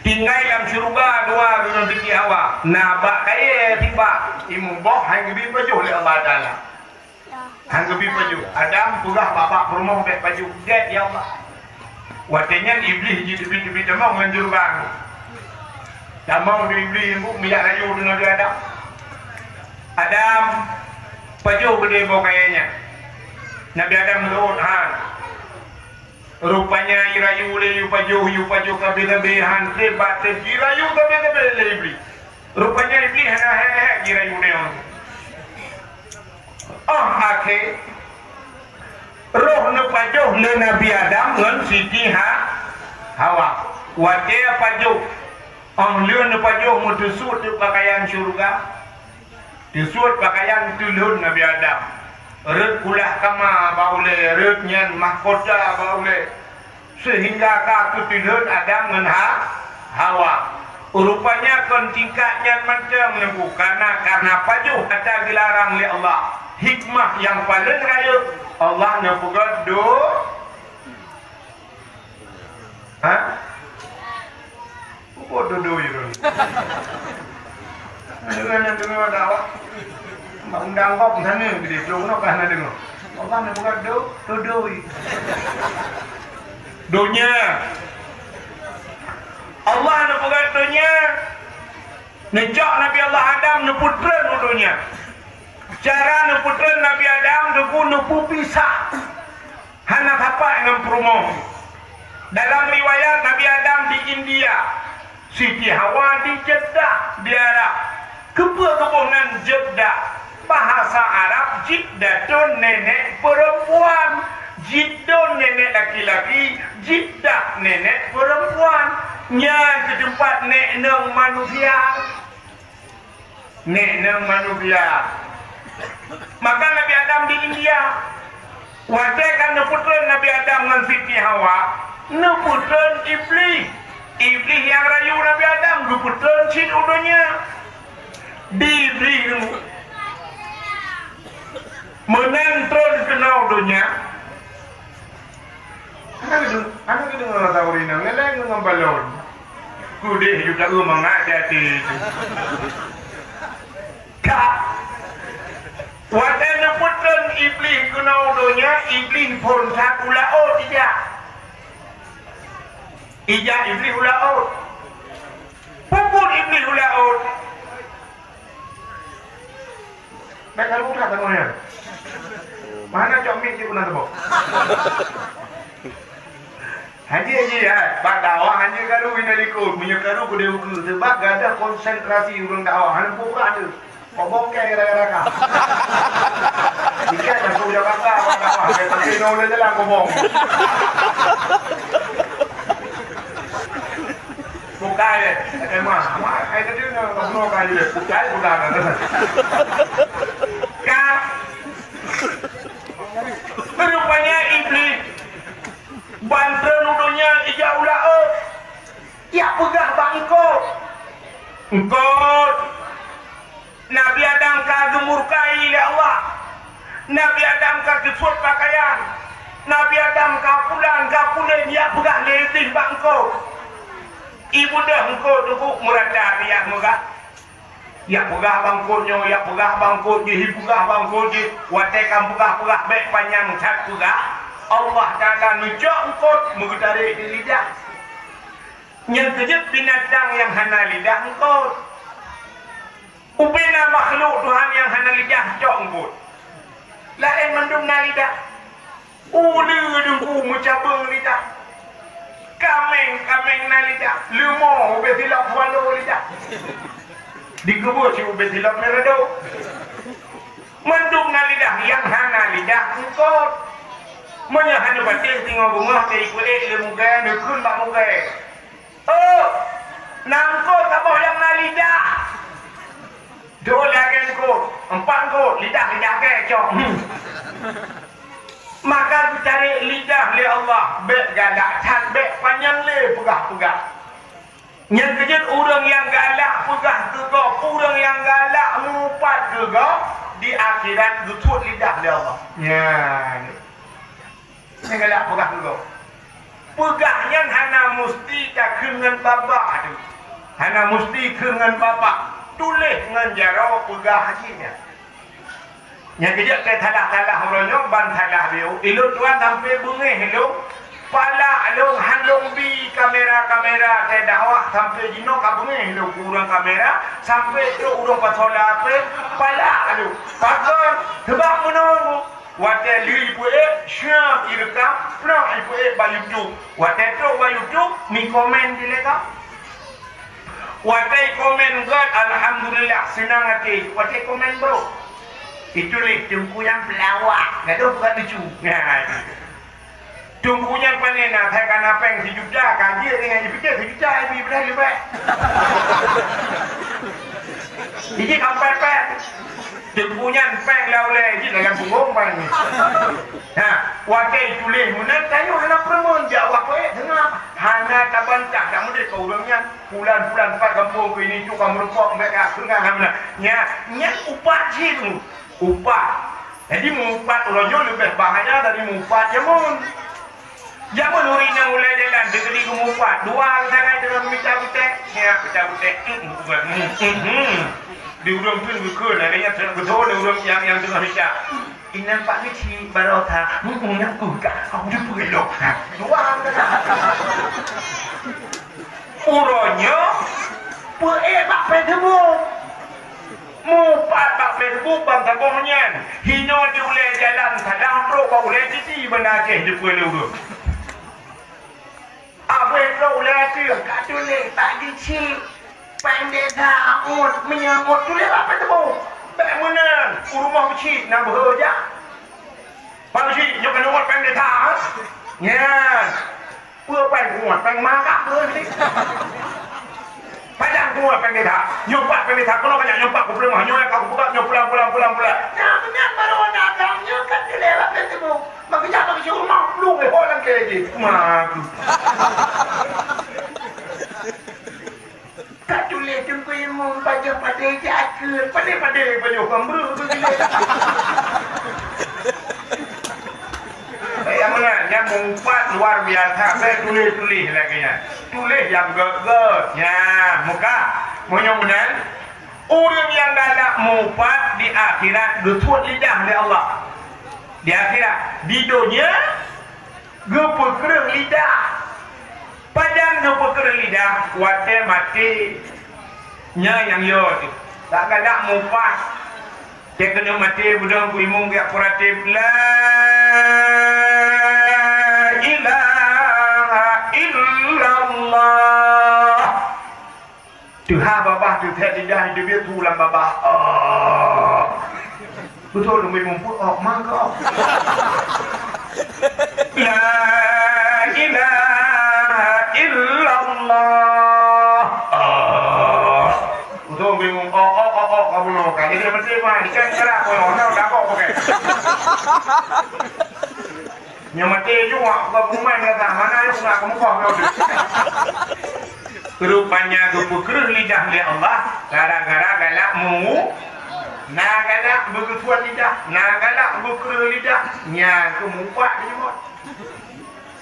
tinggai lam syeuruga dua deungon Siti Hawa. Na bak kayèe tibak, imeum boh han geubri pajoh lé Allah Taala. Han geubri pajoh. Adam peugah bak peurumoh bèk pajoh. Gèt, ya Allah. Watèe nyan Iblih jiteubiet-teubiet tamong ngon jurubang. Tamong di Iblih, bu, meujak rayu deungon Nabi Adam. "Adam, pajoh keudéh boh kayèe nyan?" Nabi Adam meuruot, "Han." Rupanya jirayu lé, yue pajoh, yue pajoh, kabéh-kabéh, han trép bak trép, jirayu kabéh-kabéh lé Iblih. Rupanya Iblih hana hék-hék jirayu nyoe. Óh akhé, roh neupajoh lé Nabi Adam ngon Siti Ha-, Hawa. Watèe pajoh, óh lheueh neupajoh, meuteusuet teuk pakaian syeuruga. Teusuet pakaian teulhon Nabi Adam. Rhot kulah kama bak ulèe, rhot nyan mahkota bak ulèe. Seuhingga ka geuteulhon Adam ngon Ha-, Hawa. Rupanya kon tingkat nyan mantong, Teungku, karena, karena pajoh ata geularang lé Allah. Hikmah nyang paleng rayeuk, Allah neupeugèt do-, ha? Tanggong sana gede, belum nak kan ada. Allah nak buat do, tudui. Donya. Allah nak buat donya. Neucok Nabi Allah Adam neupeutrön u donya. Cara neupeutrön Nabi Adam, teungku, neupeupisah. Hana sapat ngon peurumoh. Dalam riwayat, Nabi Adam di India, Siti Hawa di Jeddah, di Arab. Keupeue geuboh nan Jeddah? Bahasa Arab, Jiddatun nenek perempuan. Jiddun nenek laki-laki, Jiddah nenek perempuan. Nyan keu teumpat nek nong manusia. Nek nong manusia. Maka Nabi Adam di India. Watée ka neupeutrön Nabi Adam ngon Siti Hawa, neupeutrön Iblih. Iblih nyang rayu Nabi Adam geupeutrön cit u donya. Di Iblih nyoe meunan trön keunoe u donya. Hana geudeung-, hana geudeungoe rasa ureueng inong lé-lé ngon balon. Kudeh ju taeu mangat di até. Ka. Watée neupeutrön Iblih keunoe u donya, Iblih phon that u laôt ijak. Ijak Iblih u laôt. Peubuet Iblih u laôt. Bèk karu that tanyoe nyan. Mana cok mic di guna teuboh. Hanjeuet, hanjeuet, hai. Bak dakwah hanjeuet karu hina likot. Meunyoe karu keudeh ukeue. Sebab gadoh konsentrasi ureueng dakwah. Hana buka tu. Kobong kèe gara-gara ka. Ikat dah suruh Jakarta, bak dakwah. Tapi nyoe ulèe jalan kobong. Bukai, eh. Emang, emang, eh, tadi na, na, na, bukai, bukai, bukai. Ka. Rupanya Iblih ban trön u donya ijak u laôt. Ijak peugah bak eungkôt. Eungkôt. Nabi Adam ka geumurkai lé Allah. Nabi Adam ka geupeuet pakaian. Nabi Adam ka pulan, ka pulen, ijak peugah lé Iblih bak eungkôt. Ibeudôh eungkôt teungku meurata, ijak peugah. Ijak peugah bak eungkôt nyoe, ijak peugah bak eungkôt jih, ipeugah bak eungkôt jih. Watée ka peugah-peugah bèk panyang that peugah, Allah Taala neucok eungkôt meugeutarek di lidah. Nyang keujeuet binatang nyang hana lidah eungkôt. Ubena makhluk Tuhan nyang hana lidah cok eungkôt. Laén mandum na lidah. Uleue deungku meucabeueng lidah. Kaméng-kaméng na lidah. Leumo ubé silop swallow lidah. Dikeubeuet cit ubé silop meureudoh. Mandum na lidah, nyang hana lidah eungkôt. Meunyoe hana patéh singoh beungoh teuipeulét lé mugée, neukheun bak mugée. Oh, na eungkôt saboh nyang na lidah. Dua lagée eungkôt, empat eungkôt, lidah, lidah kèe cok. Hmm. Maka geutarek lidah lé Allah, bèk galak that, bèk panyang lé peugah-peugah. Nyang keujeuet ureueng nyang galak peugah keu gob, ureueng nyang galak mupat keu gob, di akhirat geutuet lidah lé Allah. Nyan. Nyang galak peugah keu gob. Peugah nyan hana musti takheun ngon babah tu. Hana musti kheun ngon babah. Tuléh ngon jaroe peugah jih nyan. Nyang keujeuet teusalah-salah uroe nyoe ban salah biôh. Ilôn tuan sampoe beungéh ilôn. Palak lôn han lôn bi kamera-kamera teudakwah sampoe jinoe ka beungéh ilôn keu ureueng kamera, sampoe trok ureueng pasola pih palak lôn. Pakon? Sebab meunoe. Watée lheueh ipeuék, syah ireukam, ploh ipeuék bak YouTube. Watée trok bak YouTube, meukomen di leka. Watée komen gét, alhamdulillah, seunang até. Watée komen brok, ituléh teungku nyang peulawak, gadoh bukan lucu. Nah, teungku nyan pané na, saya kana péng sijuta, ka jeuet dengan ipike sijuta, ibu ibrah leubeh. Jadi sampai péng. Teungku nyan péng la ulée jih dalam punggong péng. Ha, watée tuléh meunan tanyoe hana peureumeun jak wak keuék teungoh. Hana tabantah dak meudeh keu ureueng nyan. Pulan-pulan pat gampông keu ini tu ka meureumpok mbek ka seungang hana. Nya, nyan upat jih tu. Upat. Jadi meuupat uroe nyoe leubeh bahaya dari meuupat jameun. Jameun ureueng inong ulée jalan, dikeudi geumeupat. Dua sagai deungon mita butéh, nyak mita butéh. Hmm, hmm, hmm, hmm. Di ureuëng pun geukheun, ada nyang teunak beutôi, ada ureuëng nyang, nyang teungoh mita. Inong Pak Geuchik baroe that, hmm, nyang peugah, aku teupeue lom. Ha, dua. Uroe nyoe, peuék bak Facebook. Mupat bak Facebook ban saboh nyan. Hinoe di ulée jalan salah trok bak ulée titi Banda Aceh jipeuék lé ureuëng. Abéh trok ulée teuh ka tuléh Pak Geuchik, péng desa ôt, meunyoe ôt tuléh bak Facebook. Bék meunan, u rumoh Geuchik na beuhe jak. Pak Geuchik, nyoe keuneuk ôt péng desa, ha? Nyan. Peue péng kuat, péng makan tu ni. Pajan kuat péng desa. Nyoe pat péng desa, keunoe banyak nyoe pat kupeuleumah, nyoe ka kupeugah, nyoe pulang, pulang, pulang, pulang. Nah, meunan baru datang, nyoe kan dilewat dari situ. Bagi siapa ke rumah, belum eh, orang ke lagi. Maju. Ka tuléh Teungku Imum pajoh padé jak keu, padé-padé pajoh kambeueng tu gila. Nyang meunan, nyang meupat luar biasa, saya tuléh-tuléh lagée nyan. Tuléh nyang gét-gét. Nyan, muka. Meunyoe meunan, ureuëng nyang galak mupat di akhirat geusuet lidah lé Allah. Di akhirat, di donya, geupeukreueh lidah. Pajan geupeukreueh lidah, watée maté. Nyan nyang yo teuh. Tak galak mupat. Teuh keuneuk maté, beudong ku imum geujak peuratéb, "La ilaha illallah." Teuhah babah teuthét lidah, teubiet su lam babah. Oh. Beutôi lôn muphom, oh, mangkok. La ilaha illallah. Oh. Beutôi bingung. Oh, oh, oh, oh, kamu lo kan. Jadi mesti mah ikan kerak kalau nak dapat pakai. Nyoe maté juga, bukan pengumuman kata, mana yang nak kemuka kau tu. Rupanya geupeukreueh lidah lé Allah gara-gara galak mu, na galak beugeutuan lidah, na galak beugeukreueh lidah, nyan keuh mupat jeuet.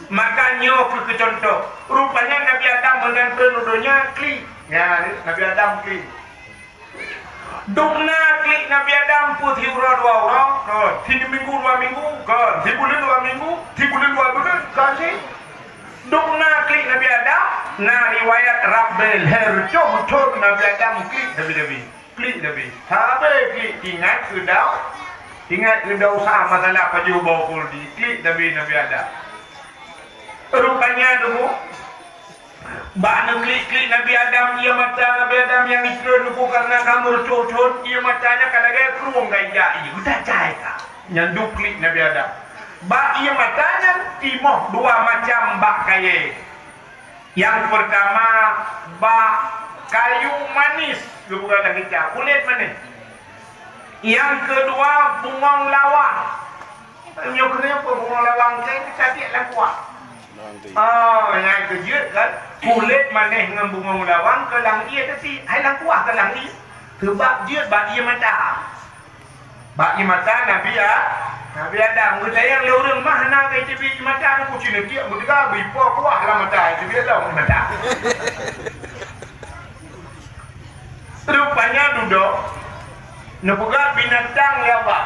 Maka nyoe keuh keucontoh, rupanya Nabi Adam meunan keuh donya klik. Nyan Nabi Adam klik. Dum na klik Nabi Adam peue siuroe dua uroe, kon. Siminggu dua minggu, kon. Sibuleuen dua minggu, sibuleuen dua buleuen, kon cit. Dum na klik Nabi Adam, na riwayat rab lhèe reutôh thon Nabi Adam klik Nabi-nabi. Klik Nabi. Sabe klik ingat keu dau-, ingat keu dosa masalah pajoh boh kuldi. Klik Nabi, Nabi Adam. Rupanya dulu, bak neuklik-klik Nabi Adam, ié mata Nabi Adam nyang jitreun Teungku karena ka meureutôh thon, ié mata nyan ka lagèe krueng ka ijak ié, geucacai ka. Nyan dum klik Nabi Adam. Bak ié mata nyan timoh dua macam bak kayèe. Nyang peurtama, bak kayu manis, geupeugah lam kitab, kulét manis. Nyang keudua, bungong lawang. Nyoe keuneuk peue bungong lawang keu teubiet lam kuah. Oh, nyang keujeuet kan, kulét manéh ngon bungong lawang keu lam ié teubiet, hai lam kuah keu lam ié. Seubab jeuet bak ié mata. Bak ié mata Nabi A-, Nabi Adam. Geutanyong lé ureueng mah hana ka teubiet ié mata, nyoe kucing neutiek meuteuga bri po kuah lam mata, teubiet lom ié mata. Rupanya dudoe, neupeugah binatang lé Allah.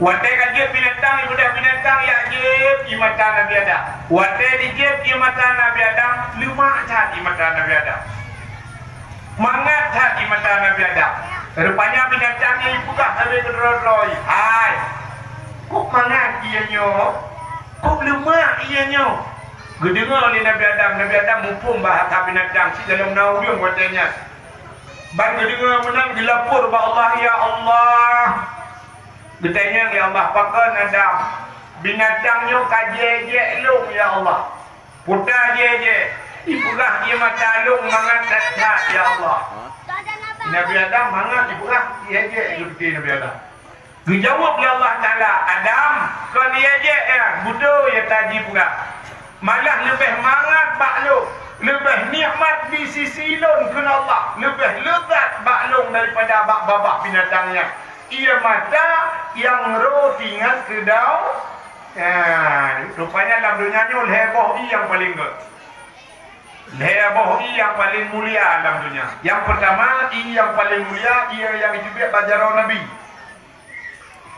Watèe ka jeuet binatang, ipeugah binatang, jak jieb ié mata Nabi Adam. Watèe jijieb ié mata Nabi Adam, leumak that ié mata Nabi Adam. Mangat that ié mata Nabi Adam. Rupanya binatang nyan ipeugah sabe keudroe-droe, "Hai, kok mangat ié nyoe? Kok leumak ié nyoe?" Geudeungoe lé Nabi Adam, Nabi Adam muphom bahasa binatang, sigohlom na ureueng watèe nyan. Ban geudeungoe meunan geulapor bak Allah, "Ya Allah," geutanyong lé Allah, "Pakon Adam, binatang nyoe ka jiék-jiék lôn, ya Allah? Peue ta jiék-jiék? Ipeugah ié mata lôn mangat that-that, ya Allah." Nabi Adam mangat ipeugah jiék-jiék, geuteupeue Nabi Adam. Geujaweueb lé Allah Taala, "Adam, kon ié-jiék nyan, beutôi nyata jipeugah. Malah leubeh mangat bak lôn, leubeh nikmat di sisi lôn," kheun Allah, "leubeh leuzat bak lôn daripada bak babah binatang nyan. Ié mata nyang rhot ingat keu dau-" Nah, rupanya lam donya nyoe lhèe boh ié nyang paleng gèt. Lhèe boh ié nyang paleng mulia lam donya. Nyang peurtama, ié nyang paleng mulia, ié nyang jiteubiet bak jaroe Nabi.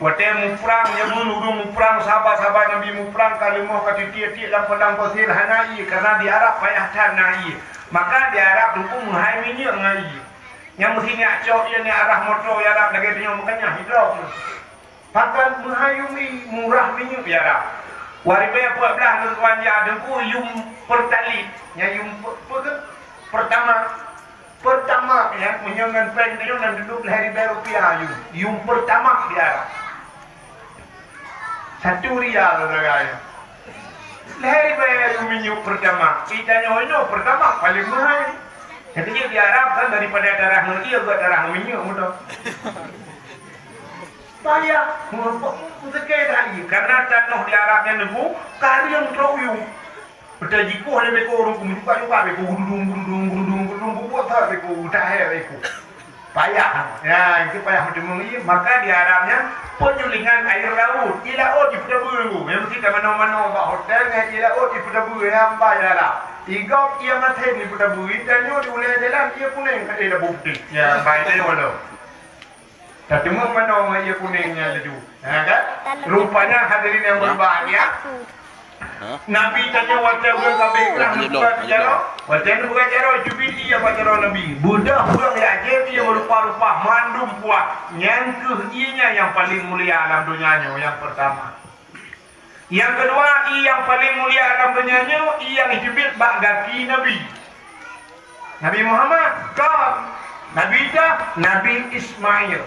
Watèe muprang, nyan ureueng muprang, sahabat-sahabat Nabi muprang, ka leumoh ka titiek-tiek lam padang pasir, hana ié, karena di Arab payah that na ié. Maka di Arab teungku meuhai minyeuk ngon ié. Nyang meusinyat cok ié ni arah moto di Arab lagèe tanyoe meukeunyan hidrop. Pakon meuhai yum ié murah minyeuk di Arab. Dua ribèe empat belas ngon tuan ya teungku yum Pertalite, nyan yum pe-, pe-, Pertamax. Pertamax nyan, meunyoe ngon péng tanyoe na dudoe lhèe ribèe rupiah yum. Yum Pertamax di Arab. Satu rial sagai. Lhèe ribèe yum minyeuk Pertamax. Di tanyoe inoe Pertamax paleng meuhai. Tapi di Arab kan daripada tarah ngon ié, buet tarah ngon minyeuk beutôi. Payah, meuseuké dah ié. Karena tanoh di Arab nyan teungku, karieng trok yum. Beutôi jikoh lé beko ureueng meujuka-juka beko gududung, gududung, gududung, gududung, bubuet that beko, utahé beko. Payah. Ya, itu payah meuteumèe ié. Maka di Arab nyan penyulingan air laut. Di laôt jipeutabeu teungku. Memang kita manoe-manoe bak hotel nyan di laôt jipeutabeu nyang ba di Arab. Di gob ié masen jipeutabeu. Di tanyoe di ulèe jalan ié kunèng ka lheuh lampu putéh. Ya, ba di tanyoe lom. Tateumèe manoe ngon ié kunèng nyan laju. Ha, kan? Rupanya hadirin yang berbahagia, Nabi tanyoe watèe ureueng ka beuikhlas meubuet jaroe, watèe meubuet jaroe, jiteubiet ié bak jaroe Nabi. Beudôh ureueng jak jieb ié meurupa-rupa mandum puah. Nyan kheueh ié nyan nyang paleng mulia lam donya nyoe nyang peurtama. Nyang keudua, ié nyang paleng mulia lam donya nyoe, ié nyang jiteubiet bak gaki Nabi. Nabi Muhammad, kon. Nabi Isa, Nabi Ismail.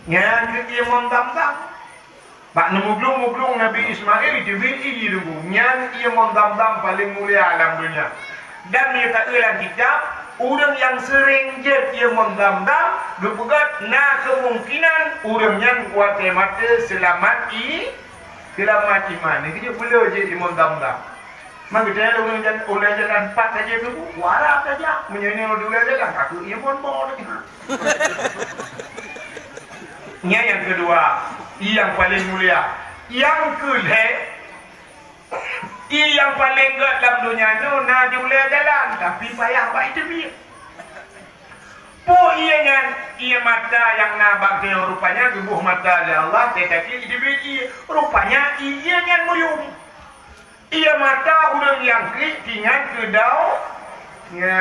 Nyan kheueh ié mon Zamzam. Bak neumuglong-muglong Nabi Ismail jiteubiet ié teungku. Nyan ié mon Zamzam paleng mulia lam donya. Dan meunyoe taeu lam kitab, ureueng nyang seuréng jép ié mon Zamzam, geupeugöt na keumungkinan ureueng nyan watèe maté seulamat i-, seulamat iman. Nyan keuh jeuet peuleueh jép ié mon Zamzam. Man geutanyoe ulèe jalan, ulèe jalan pat saja tu, warak saja. Meunyoe nyoe di ulèe jalan, aku ié mon boh lagi. Nyan nyang keudua, ié nyang paleng mulia. Nyang keulhèe, ié nyang paleng gèt lam donya nyoe na di ulèe jalan, tapi payah bak jiteubiet. Peue ié nyan? Ié mata nyang na bak geutanyoe rupanya geuboh mata lé Allah, teuka jiteubiet ié. Rupanya ié nyan meuyum. Ié mata ureueng nyang klik teuingat keu dau-, nya,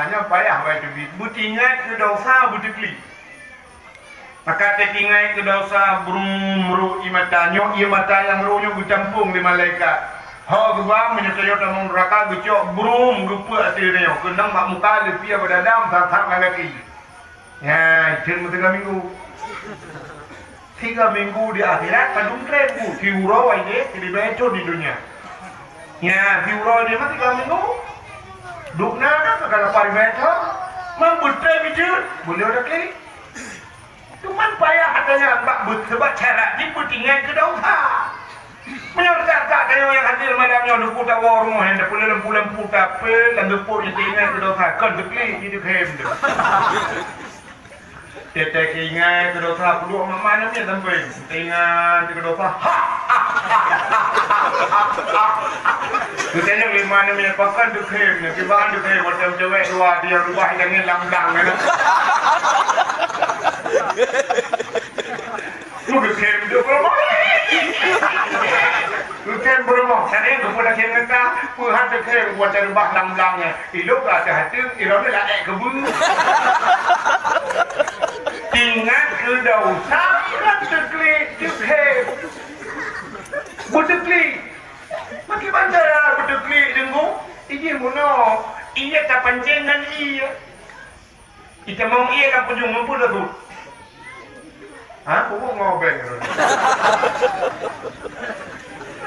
nyan payah bak jiteubiet. Beuteuingat keu desya beuteuklik. Maka teuingat keu desya brum rôh ié mata nyoe, ié mata nyang rôh nyoe geucampong lé malaikat. Ho geuba meunyoe tanyoe tamong neuraka geucok brum geupeue ateueh tanyoe, keunong bak muka leupie bak dada that-that lam gaki. Nyan, jeuet meusigoe minggu. Sigoe minggu di akhirat padum treb bu, siuroe ideh, siribèe thon di donya. Nyan, siuroe ideh mah sigoe minggu. Dubna ka ka lapan ribèe thon. Man beutreb jeuet, beuleue taklik. Cuman payah ata nyan bak be-, sebab cara jih beuteuingat keu desya. Meunyoe that-that tanyoe nyang hadir malam nyoe, neupeu tawoe rumoh nyan, neupeu lampu-lampu tapeuet lam deupot nyan teuingat keu desya, kon teuklik jih teukhem tu. Teuingat keu desya, peuduek mak-mak nyan sampéng. Teuingat keu desya. Ha! Geutanyong lé ma nyan, pakon teukhem nyan, kiban teukhem, watèe meucewek dua, di rubah tangieng lam blang nyan. Lu geukhem tu, geukhem peurumoh. Tadi geupeu lagèe ngon ka, peuhan geukhem buat dari bah lam blang nyan. Ilok ka teuh ateuh, ilok ni laék keubeue. Ingat keu desya, kan teuklik, geukhem. Beuteuklik. Makai bancara beuteuklik, deungoe. Ijih bunoe. Ié tapancéng ngon ié. Itamong ié lam pujông, meupeu leuôt. Ha, pupuk ngobeng.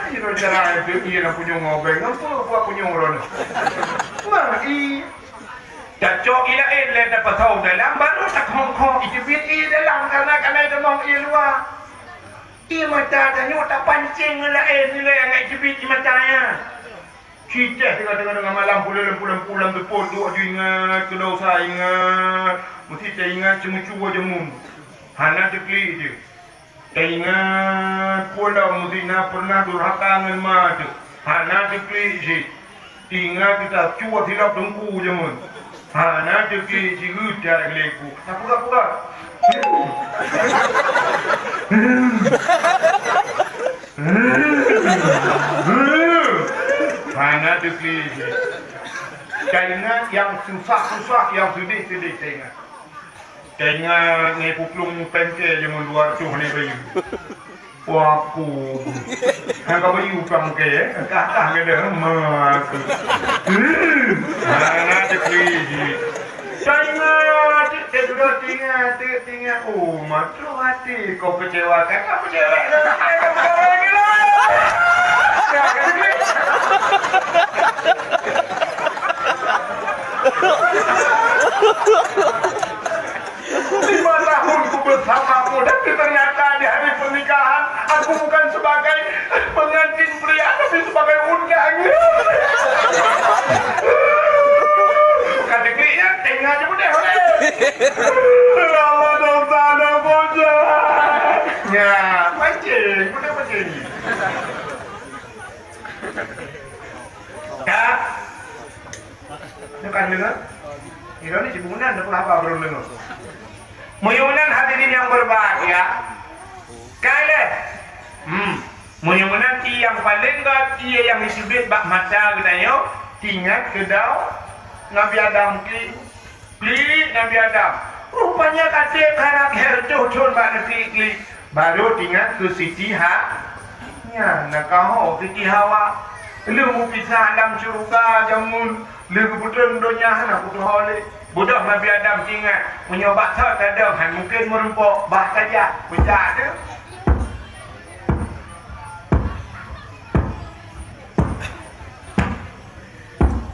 Ayo cara itu ié lam pujông ngobeng. Meupeu buat pujông ron. Wah, i. Tacok ié laén lé tapasau dalam, baru takhong-khong iteubiet ié dalam, karena kana itamong ié luwa. Ié mata tanyoe tapancéng ngon laén nilai nyang iteubiet ié mata nyan. Cicéh teungoh-teungoh malam puléh lam puléh-puléh teupot duek ju ingat keu desya, ingat. Meusti taingat ceumeucue jameun. Hana teuklik jih. Taingat puléh meusti na peureunah durhaka ngon ma teuh. Hana teuklik jih. Ingat kita cuba silap teungku jameun. Ha, na teuki jigeut jak lé ku. Apa, apa? Ha, na teuki. Taingat nyang susah-susah, nyang seudeh-seudeh taingat. Taingat ngai puplueng pengke jameun dua reutôh nai bayeue. Wah, ku. Hana bayeue utang ke, eh? Kah-kah ke dah, ma. Hmm. Hana teukeuri jih. Taingat, teududoe tingat, teuingat. Oh, ma, troh até kau kecewa, kan? Kau kecewa, kan? Kau kecewa, kan? Lima tahun ku bersamamu, tapi ternyata di hari pernikahan aku bukan sebagai pengantin pria, tapi sebagai undangan. Kata klik ya, tengah je boleh, boleh. Allah dosa dah bocor. Ya, pancing, boleh pancing. Ya. Nyoe kan deungoe? Nyoe ni cit meunan, dah pernah haba belum deungoe? Meunyoe meunan hadirin yang berbahagia, ka lheueh. Hmm. Meunyoe meunan, ié nyang paleng göt, ié nyang jiteubiet bak mata geutanyoe, tingat keu dawa Nabi Adam klik. Klik Nabi Adam. Rupanya ka trép karab lhèe reutôh thôn bak neuklik-klik. Barô tingat keu Siti Ha-, nyan na kaho Siti Hawa. Lheueh meupisah lam syeuruga jameun, lheueh geupeutrön donya hana kutuho lé. Beudôh Nabi Adam tingat, meunyoe bak thot tadong han mungken meurumpok, bah tajak, peujak teuh.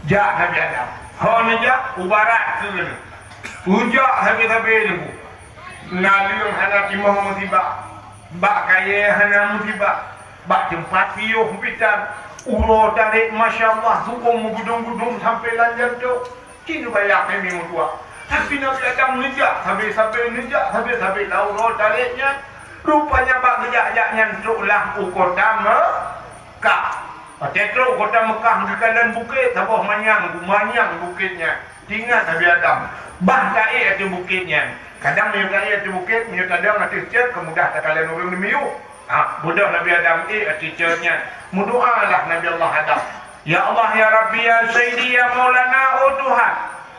Jak Nabi Adam. Ho neujak, u barat keuneuk. Ujak sabe-sabe neubôh. Naleueng hana timoh musibah. Bak kayèe hana musibah. Bak teumpat piôh bitan. Uroe tarek, masya Allah, su'um meugudong-gudong sampoe lam jantông. Ci neubayang hai mi meutuah. Tapi Nabi Adam neujak sabe-sabe, neujak sabe-sabe lam uroe tarek nyan. Rupanya bak geujak-jak nyan trok lam u kota Me-, Kah. Watèe trok kota Meukah geukalon bukét, saboh manyang, manyang bukét nyan. Tingat Nabi Adam, bah taék ateueh bukét nyan. Kadang meunyoe taék ateueh bukét, meunyoe tadong ateueh cot, ka mudah takalon ureueng neumiyueb. Ha, beudôh Nabi Adam ék ateueh cot nyan. Meudoalah Nabi Allah Adam. Ya Allah, ya Rabbi, ya Sayyidi, ya Maulana, oh Tuhan.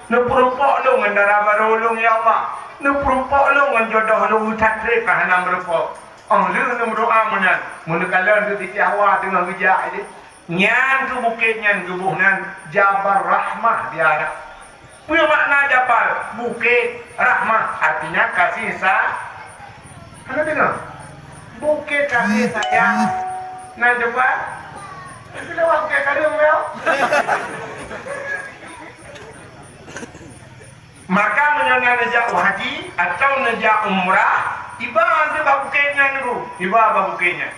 Neupeurumpok lôn ngon dara barô lôn, ya Allah. Neupeurumpok lôn ngon jodoh lôn, that trép ka hana meurumpok. Óh lheueh neumeudoa meunan, meuneukalon keu Siti Hawa teungoh geujak jih, nyan keu bukét nyan geuboh nan Jabal Rahmah di Arab. Peue makna Jabal? Bukét, Rahmah, artinya kasih sa-, hana deungoe? Bukét kasih sayang. Nan Jabal? Itu lewat bukét Kareueng, yo. Maka meunyoe na neujak u haji atawa neujak umrah, iba bak bukét nyan dulu, iba bak bukét nyan.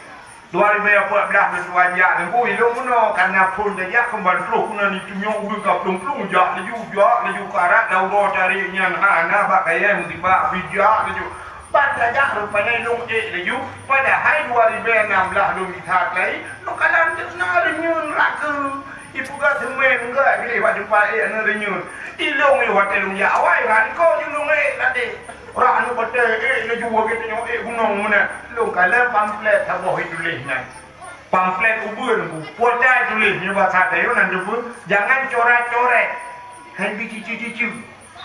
Dua ribèe peuet blah lôn tuan jak Teungku, ilôn meunoe, kareuna phôn tajak keumbang troh keunan itunyok ureueng ka plueng-plueng jak laju, jak laju karat lam uroe tarek nyan, hana bak kayèe meutibak, bijak laju. Ban tajak rupanya ilôn ék laju, padahai dua ribèe nam blah lôn mita keuhai, lôn kalon teuk na reunyeun rakeu. Ipeugah teumé enggak bileh bak jumpa ék aneuk reunyeun. Ilôn yoh watèe lôn jak awai, ran ko ju lôn ék tadi. Rak aneuk batèe ék laju, lagèe tanyoe ék gunong meunan. Lôn kalon pamflet saboh ituléh nyan. Pamflet ubeuen ku, pota ituléh nyoe basa Tayue nan teupeue, jangan coret-coret. Hai bicici-cici.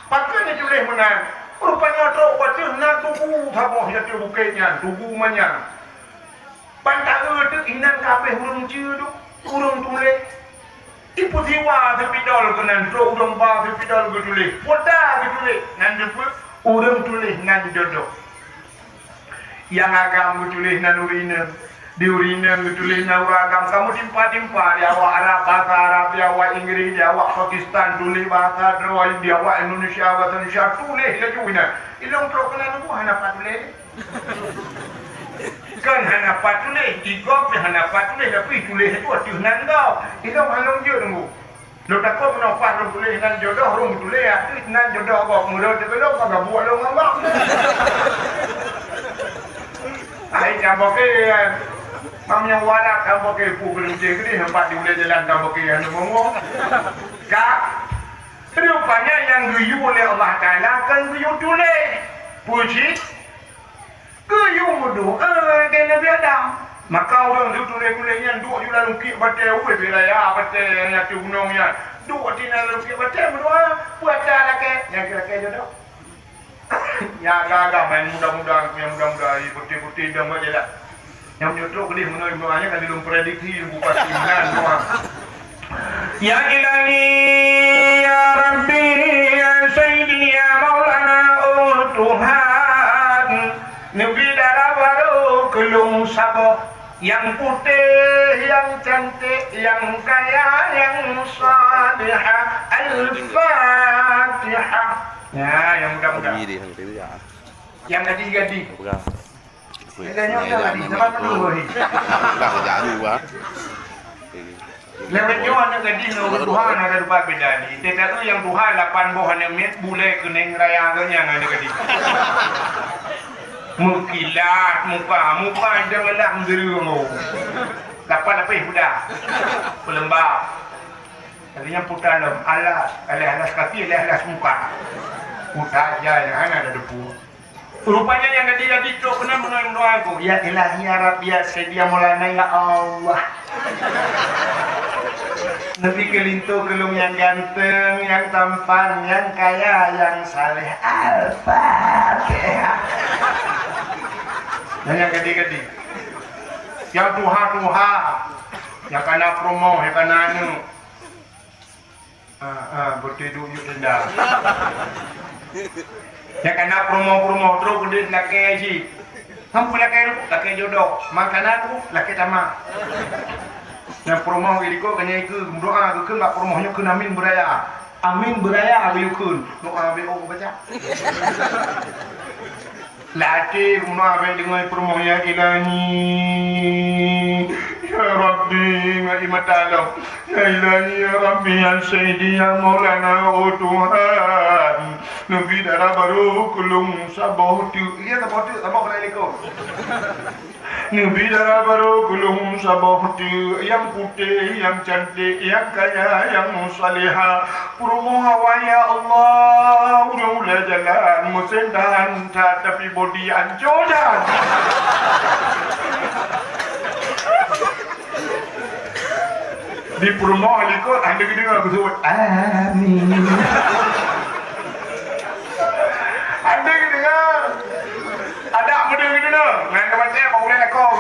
Pakon ituléh meunan. Rupanya trok watèe na tugu saboh ateueh bukét nyan, tugu manyang. Ban taeu teuk inan ka abéh ureueng jeuet, ureueng tuléh. Ipeusiwa seupidol keunan, trok ureueng ba seupidol geutuléh, pota geutuléh, nan teupeue ureueng tuléh nan jodoh. Nyang agam geutuléh nan ureueng inong, di ureueng inong geutuléh nan ureueng agam. Ka meutimpa-timpa, di awak Arab, bahasa Arab, di awak Inggris, di awak Pakistan, tuléh bahasa droe, di awak Indonesia, bahasa Indonesia, tuléh laju inan. Ilôn trok keunan, hana pat tuléh. Kan hana pat tuléh, di gob pih hana pat tuléh, tapi tuléh itu ateueh nan gob. Ilôn hana jeuet nunggu. Lôn takot meunoe pat lôn tuléh nan jodoh, lôn tuléh ateueh nan jodoh gob. Meureuet teugeulong, ka gabuek lôn ngon gob. Ai, cabok, eh. Meunyoe walat hana pakai pu keudeh keudeh, empat di ulèe jalan hana pakai hana mongo. Ka, rupanya nyang geuyue lé Allah Taala kon geuyue tuléh. Peue cit? Geuyue meudoa keu Nabi Adam. Maka ureueng tuléh-tuléh nyan duek ju lam lungkiek batèe, wéh, di raya batèe nyang atu gunong nyan. Duek di lam lungkiek batèe meudoa, peue ata lakèe, nyang lakèe jodoh. Nyang agak-agak main muda-muda, nyang muda-muda, eh, putih-putih dan buat je lah. Nyang menyutruk pedih menurut doanya kan belum prediksi, belum pasti menang doa. Ya Ilahi, ya Rabbi, ya Sayyidi, ya Maulana, oh Tuhan, neubi dara barô keu lôn saboh, nyang putéh, nyang cantik, nyang kaya, nyang salihah. Al-Fatihah. Ya, nyang mudah-mudah. Nyang gadih-gadih. Nyang nyoe dah gadih. Zaman dulu ni. Lewat nyoe aneuk gadih ngon ureueng tuha na ka teumpat beda ni. Teuka nyang tuha lapan boh aneuk miet, bulèe, keuneng, raya, geuh nyang aneuk gadih. Meukilat muka, muka idang alah meudeureung. Lapan lapéh budak. Peuleumbab. Artinya puta lom, alas, alas, alas kaki, alas, alas muka. Puta jai, hana ada debu. Rupanya nyang gadih-gadih trok keunan meungon doa ku, "Ya Ilahi, ya Rabbi, ya Sayyidi, ya Maulana, ya Allah." Neubi keu linto keu lôn nyang ganteng, nyang tampan, nyang kaya, nyang saleh. Al-Fatihah. Dan nyang gadih-gadih. Nyang tuha-tuha. Nyang kana peurumoh, nyang kana aneuk. Ah, ah, beutôi duek yue tenda. Nyang kana peurumoh-peurumoh trok keuneuk lakèe jih. Hana peue lakèe, lakèe jodoh. Makanan tu lakèe tamah. Nyang peurumoh di likot ka nyan ikeu meudoa, geukheun bak peurumoh nyoe kheun amin beuraya. Amin beuraya geuyue kheun. Doa B O baca. Lam até rumoh bèk deungoe peurumoh, "Ya Ilahi, ya Rabbi," ngon ié mata lom. "Ya Ilahi, ya Rabbi, ya Sayyidi, ya Maulana, oh Tuhan, neubi dara barô keu lôn saboh teuk." Iya, saboh teuk, saboh keunan likot. Neubi dara barô keu lôn saboh teuk, nyang putéh, nyang cantik, nyang kaya, nyang salihah. Peurumoh awai, ya Allah, ureueng ulèe jalan, meusén tahan that, tapi bodi ancô that. Di peurumoh likot, hana geudeungoe geuseuôt, "Amin." Hana geudeungoe. Adak meudeuh geudeungoe. Ngan teumantong bak ulèe lakoe.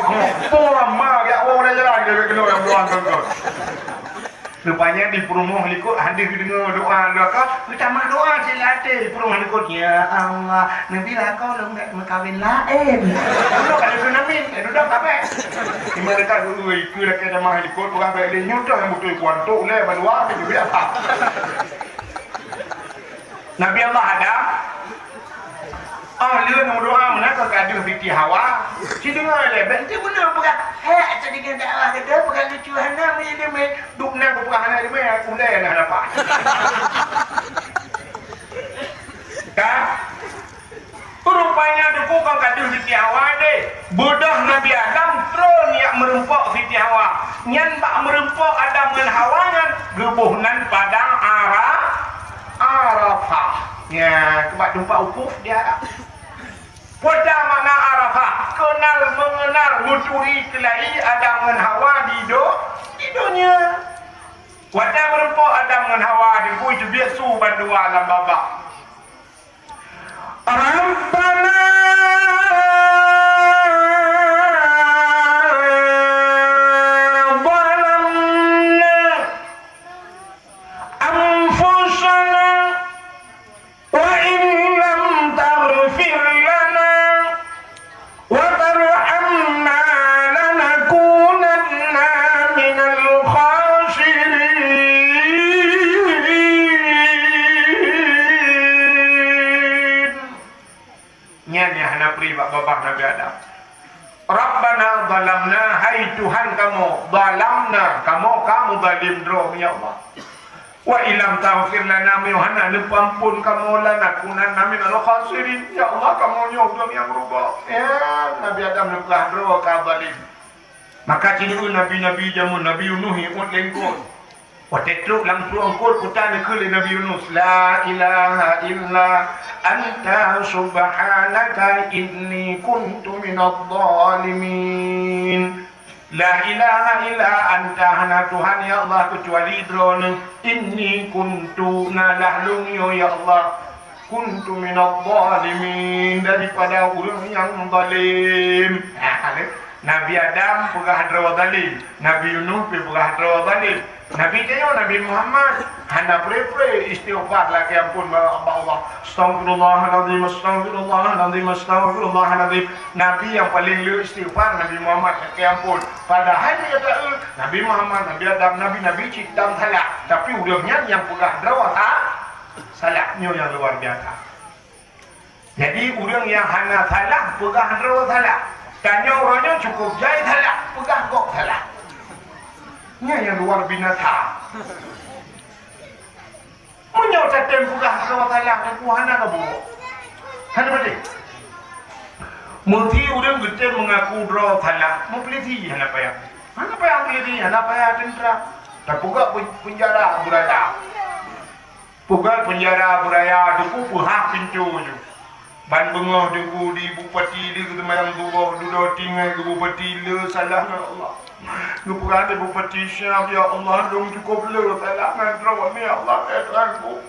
Pura ma, jak woe ulèe jalan, dia keunoe nyang meudoa keu engkau. Rupanya di peurumoh likot hana geudeungoe doa, doa ka, geutamah doa cit lam até di peurumoh likot, "Ya Allah, neubi lakoe lôn bèk meukawen laén." Udah pada tu nabi, eh, udah kabeh. Di mana ka dulu ikeu lakèe tamah likot, urang bèk lé nyoe dah yang beutôi kuantok lé, ban doa ke juga apa. Nabi Allah Adam, oh, lheueh meudoa meunan ka deuh Siti Hawa. Sideungoe lé, bèk teuh meunan peugah, "Hèk, teudeungoe dakwah gata peugah lucu hana meuileumèe, duek na geupeugah hana ileumèe, ulèe na dapat." Kan? Rupanya teungku ka deuh Siti Hawa deh. Beudôh Nabi Adam trôn jak meureumpok Siti Hawa. Nyan bak meureumpok Adam ngon Hawa nyan geuboh nan padang Ara-, Arafah. Nya, keubat teumpat wukuf di Arafah. Peue makna Arafah? Kenal mengenal, meuturi keulai Adam ngon Hawa di do-, di donya. Watèe meureumpok Adam ngon Hawa, di bui teubiet su bandua lam babah. ربنا ظلمنا أنفسنا وإن لم تغفر لنا وترحمنا لنكونن من الخاسرين. Nyan nyang hana pri bak babah Nabi Adam. Rabbana zalamna, hai Tuhan kamoe, zalamna, kamoe ka meuzalim droe, ya Allah. Wa illam taghfir lana, meunyoe hana neupeuamphon kamoe, lanakunanna minal khasirin, ya Allah, kamoe nyoe ureueng nyang rugoe. Ya, Nabi Adam neupeugah droe ka zalim. Maka ci deuh nabi-nabi jameun Nabi Yunus iôt lengkot. Watée trok lam krueng kot, peugah neukheun lé Nabi Yunus, "La ilaha illa anta subhanaka inni kuntu minadh dhalimin." La ilaha illa anta, hana Tuhan ya Allah keucuali Droeneueh. Inni kuntu, na lah lôn nyoe ya Allah, kuntu minadh dhalimin, daripada ureuëng nyang zalim. Nah, Nabi Adam peugah droe zalim, Nabi Yunus pih peugah droe zalim. Nabi tanyoe, Nabi Muhammad, hana pre-pre istighfar lakée amphon bak Allah. Astaghfirullahalazim, astaghfirullahalazim, astaghfirullahalazim. Nabi nyang paleng le istighfar Nabi Muhammad lakée amphon. Padahai meunyoe taeu, Nabi Muhammad, Nabi Adam, nabi-nabi cit tam salah, tapi ureuëng nyan nyang peugah droe sa-, salah. Nyoe nyang luar biasa. Jadi, ureuëng nyang hana salah peugah droe salah. Tanyoe uroe nyoe cukup jai salah, peugah gob salah. Nyan nyang luar binasa. Meunyoe tatem peugah droe salah, teungku hana ka buok. Hana beutôi. Meusé ureuëng geutem meungaku droe salah, meupeulisi hana payah. Hana payah peulisi, hana payah teuntra. Tapeugah pen-, peunjara beuraya. Peugah peunjara beuraya, teungku peuhah pintoe nyoe. Ban beungoh teungku di bupati di keuteumanyang tuboh dudoe tinggai keu bupati le salah ngon Allah. Geupeugah lé bupati siab, "Ya Allah, lôn cukup le salah ngon droe ni, ya Allah, eh Tuhanku."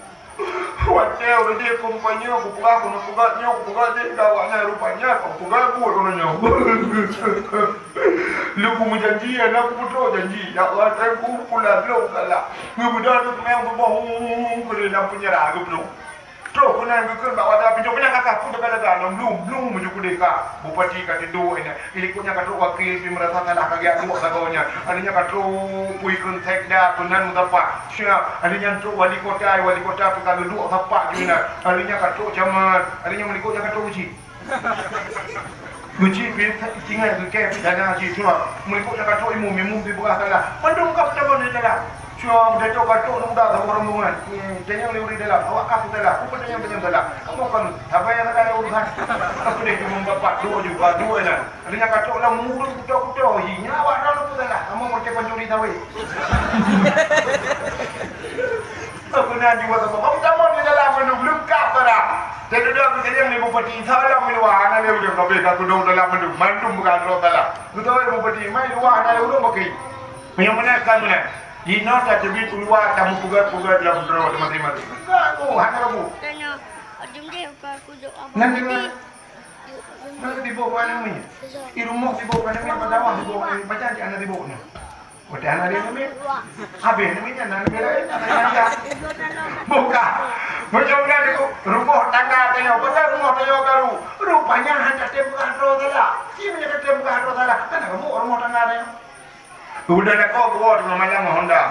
Watée ureuëng jih kumpanye, kupeugah, kupeugah nyoe, kupeugah jih, ka awaknyan rupanya, kupeugah buet ureuëng nyoe. Lôn kumeujanji, hana kupeutrok janji. Ya Allah, Tuhanku, pula lôn salah. Geubeudôh lôn teumanyang tuboh, keu lheueh lam peunjara geupeudôh. Troh keunan geukheun bak wadah pintoe, keunan ka kah peue teuka-teuka, lom blum-blum meunyoe keudeh ka. Bupati ka teuduek inan. Di likot nyan ka trok wakil pih meurasa salah ka geujak duek sagoe nyan. Akhé nyan ka trok pih kheun sekda keunan meusapat. Siap, akhé nyan trok wali kota, wali kota pih ka geuduek sapat jih inan. Akhé nyan ka trok camat, akhé nyan meulikot nyan ka trok cit. Geuchik pih tinggai geukée pih dana jih cuma. Meulikot nyan ka trok imum, imum pih peugah salah. Mandum ka peutamong di dalam. Cuma meudato ka trok nunda sama rombongan. Tanyong lé ureuëng dalam, awak ka salah. Peue tanyong-tanyong salah? Kamoe kon sabai nyang salah urusan. Aku deh cuma bapak dua juga, dua lah. Ada nyang ka trok lam ureuëng kuto-kuto hi. Nyan awak droe peue salah? Kamoe pancuri sawit. Beuna jua sama. Kamu tamong di dalam mandum leungkap barang. Jadi dah kejadian lé bupati, salah meuluwa, hana lé ureuëng kabeh ka keudong dalam mandum. Mandum bukan droe salah. Beutôi bupati, mai luwa hana lé ureuëng bakri. Meunyoe meunan ka meunan. Jinoe tateubiet u luwa tameupeugot-peugot lam droe teumaté-maté. Peugah ku hana rabu. Tanya, Jim deh ka kujok abang. Nanti mana? Nanti tiba bukan nami. Di rumah tiba bukan nami, pada awak tiba bukan nami, pajan cik anak tiba ni. Udah anak dia nami. Habis nami nyan nami lain, nami lain. Bukan. Macam mana tu? Rumah tangga tanya, pasal rumah tanya baru. Rupanya hanya tempat roh salah. Si punya tempat roh salah. Kan kamu rumah tangga tanya. Udah lakoe geuwoe teungoh malam ngon honda.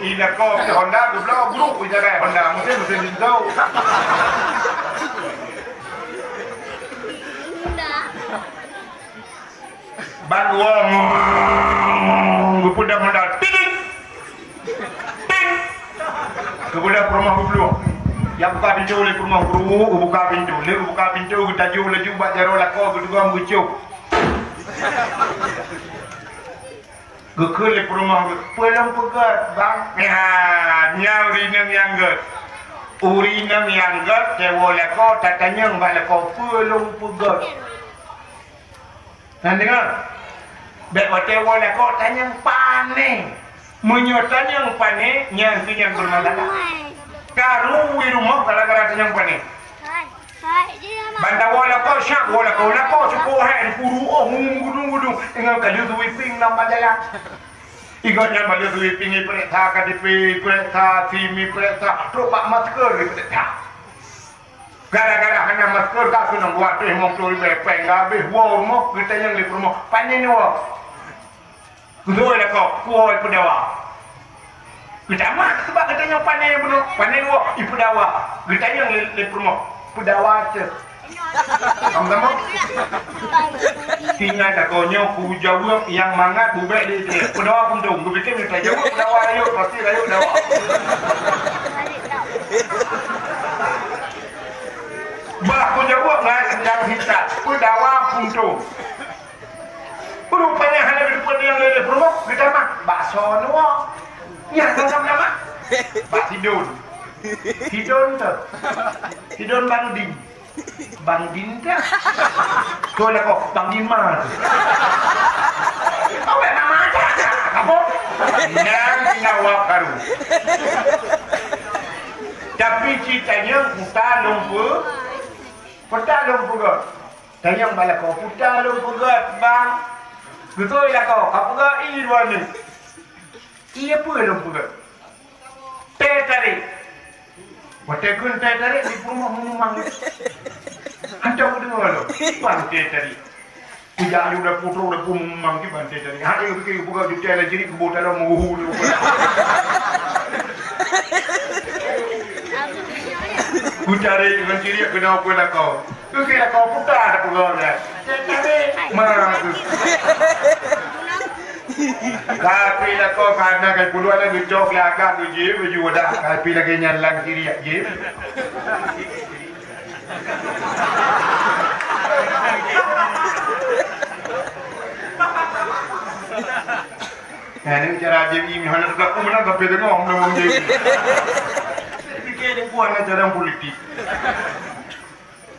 Ilakoe keu honda geubloe bruk ijagai honda, meusén-meusén jintô. Ban geuwoe geupeudong honda. Ting! Ting! Geupeugah peurumoh geuplueng. Nyang buka pintoe lé peurumoh geuruwoe, geubuka pintoe. Lé geubuka pintoe, geutajok laju bak jaroe lakoe, geutugom geucok. Geukheun lé peurumoh geuh, "Peue lôn peugét, Bang?" Nyan, nyan ureueng inong nyang gét. Ureueng inong nyang gét, teuwoe lakoe, tatanyong bak lakoe, "Peue lôn peugét?" Nyan deungoe. Bék watée woe lakoe tanyong pané. Meunyoe tanyong pané, nyan keuh nyang beureumasalah. Karu u rumoh gara-gara tanyong pané. Ban tawoe lakoe syak, woe lakoe, lakoe syukoe hai, puru oh, hum, gudung-gudung. Ingat ka lheueh sweeping lam bak jalan. Ingat nyan bak lheueh sweeping, iprek sa K T P, iprek sa SIM, iprek sa, trok bak masker, iprek sa. Gara-gara hana masker ka keunong dua ratus lima puluh ribèe péng, ka habéh woe u rumoh, geutanyong lé peurumoh, "Pané neuwoe?" Geutanyong lakoe, "Kuwoe ipeudawa." Geutamah, sabab geutanyong pané bunoe, "Pané neuwoe?" "Ipeudawa." Geutanyong lé, lé peurumoh, "Peudawa cit?" Sama-sama. Ingat lakoe nyoe kujaweueb nyang mangat bubek di, di peudawa kuntung. Kupikir nyoe tajaweueb peudawa rayeuk, pasti rayeuk dawa. Bah kujaweueb ngon nyang hitam, peudawa puntông. Rupanya hana geuteupeue nyang lé peurumoh, geutamah bakso nuwoe. Nyan sama nama. Bak Sidon. Sidon tu. Sidon Bang Din. Bang Din tu. Tu lakoe, Bang Din ma tu. Awak nama aja. Apa? Nang nyawa karu. Tapi ceritanya, kuta lôn peu-, kuta lôn peugah. Tanyong bak lakoe, "Peue lôn peugah, Bang?" Geutôi lakoe, "Ka peugah ie dua nyoe." "Ie peue lôn peugah?" "Teh tarék." Watèe kheun teh tarék, di peurumoh meumang. Hantom deungoe lom, "Ban teh tarék." Kujak aju dapur, trok dapur meumang, "Ban teh tarék." Hana geupike, peugah jutèe lam cirik, kuboh dalam meuhu tu. Kutarék deungon cirik keunoe keu lakoe. Keu lakoe puta dah peugah dah. Ma tu. Tapi lakoe kana kai puluhan dah geucok lagak tu jih, baju dah. Tapi lagèe nyan lam cirik jih. Nah, ni cara J B I meuhana teuka aku menang tapi tengok menang J B I. Saya fikir dia kuat dengan cara politik.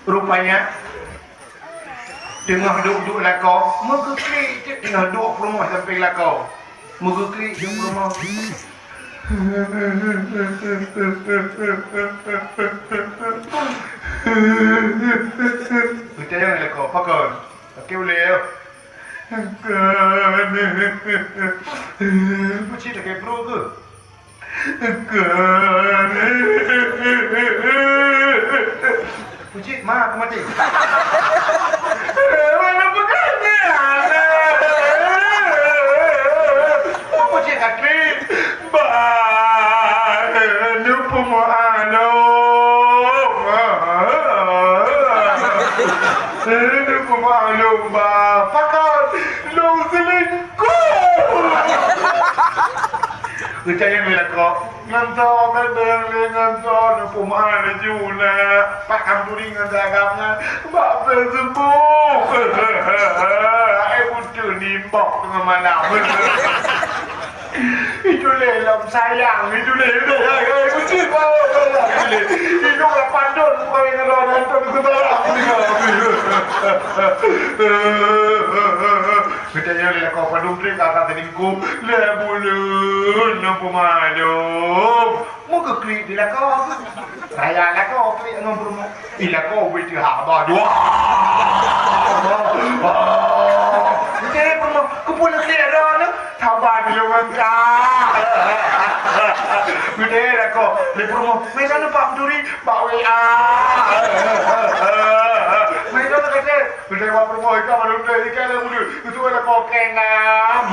Rupanya, teungoh duek-duek lakoe, meugeuklik cit teungoh duek peurumoh sampéng lakoe. Meugeuklik duek peurumoh. Geutanyong lakoe, "Pakon?" "Pakai ulèe." "Pakon." "Peue cit lakèe brôk keuh?" "Pakon." "Peue cit, ma, aku maté." "Mana pakon?" "Peue cit kaki?" "Ba, neupeumoh anong." "Neupeumoh anong, Ba." "Pakon?" "Lôn seulingkuh." Geutanyong lé lakoe, "Ngon soe, kadang lé ngon soe?" "Neupeumoh laju na, Pak Khamsuri ngon si Agam nyan bak Facebook." "Hai beutôi ni, bak teungoh malam." "Itu lé lom sayang, itu lé, itu lé, hai beutôi, itu lé. Itu lapan thon bukan ngon droe nonton ke sayang." Geutanyong lé lakoe, "Padum trép ka, ka seulingkuh?" "Lhèe buleuen neupeumalum." Meugeuklik di lakoe. Raya lakoe klik ngon peurumoh. Di lakoe ubé teuhah haba dua. Geutanyong peurumoh, "Keupeue neuklik droeneuh?" "Haba di lôn angkat." Geutanyong lakoe lé peurumoh, "Meunoe bak peuturi?" "Bak W A." "Meunoe keutai?" Geutanyong bak peurumoh, "Ikan baru teh, ikan yang muda." Itu ada kokeng am.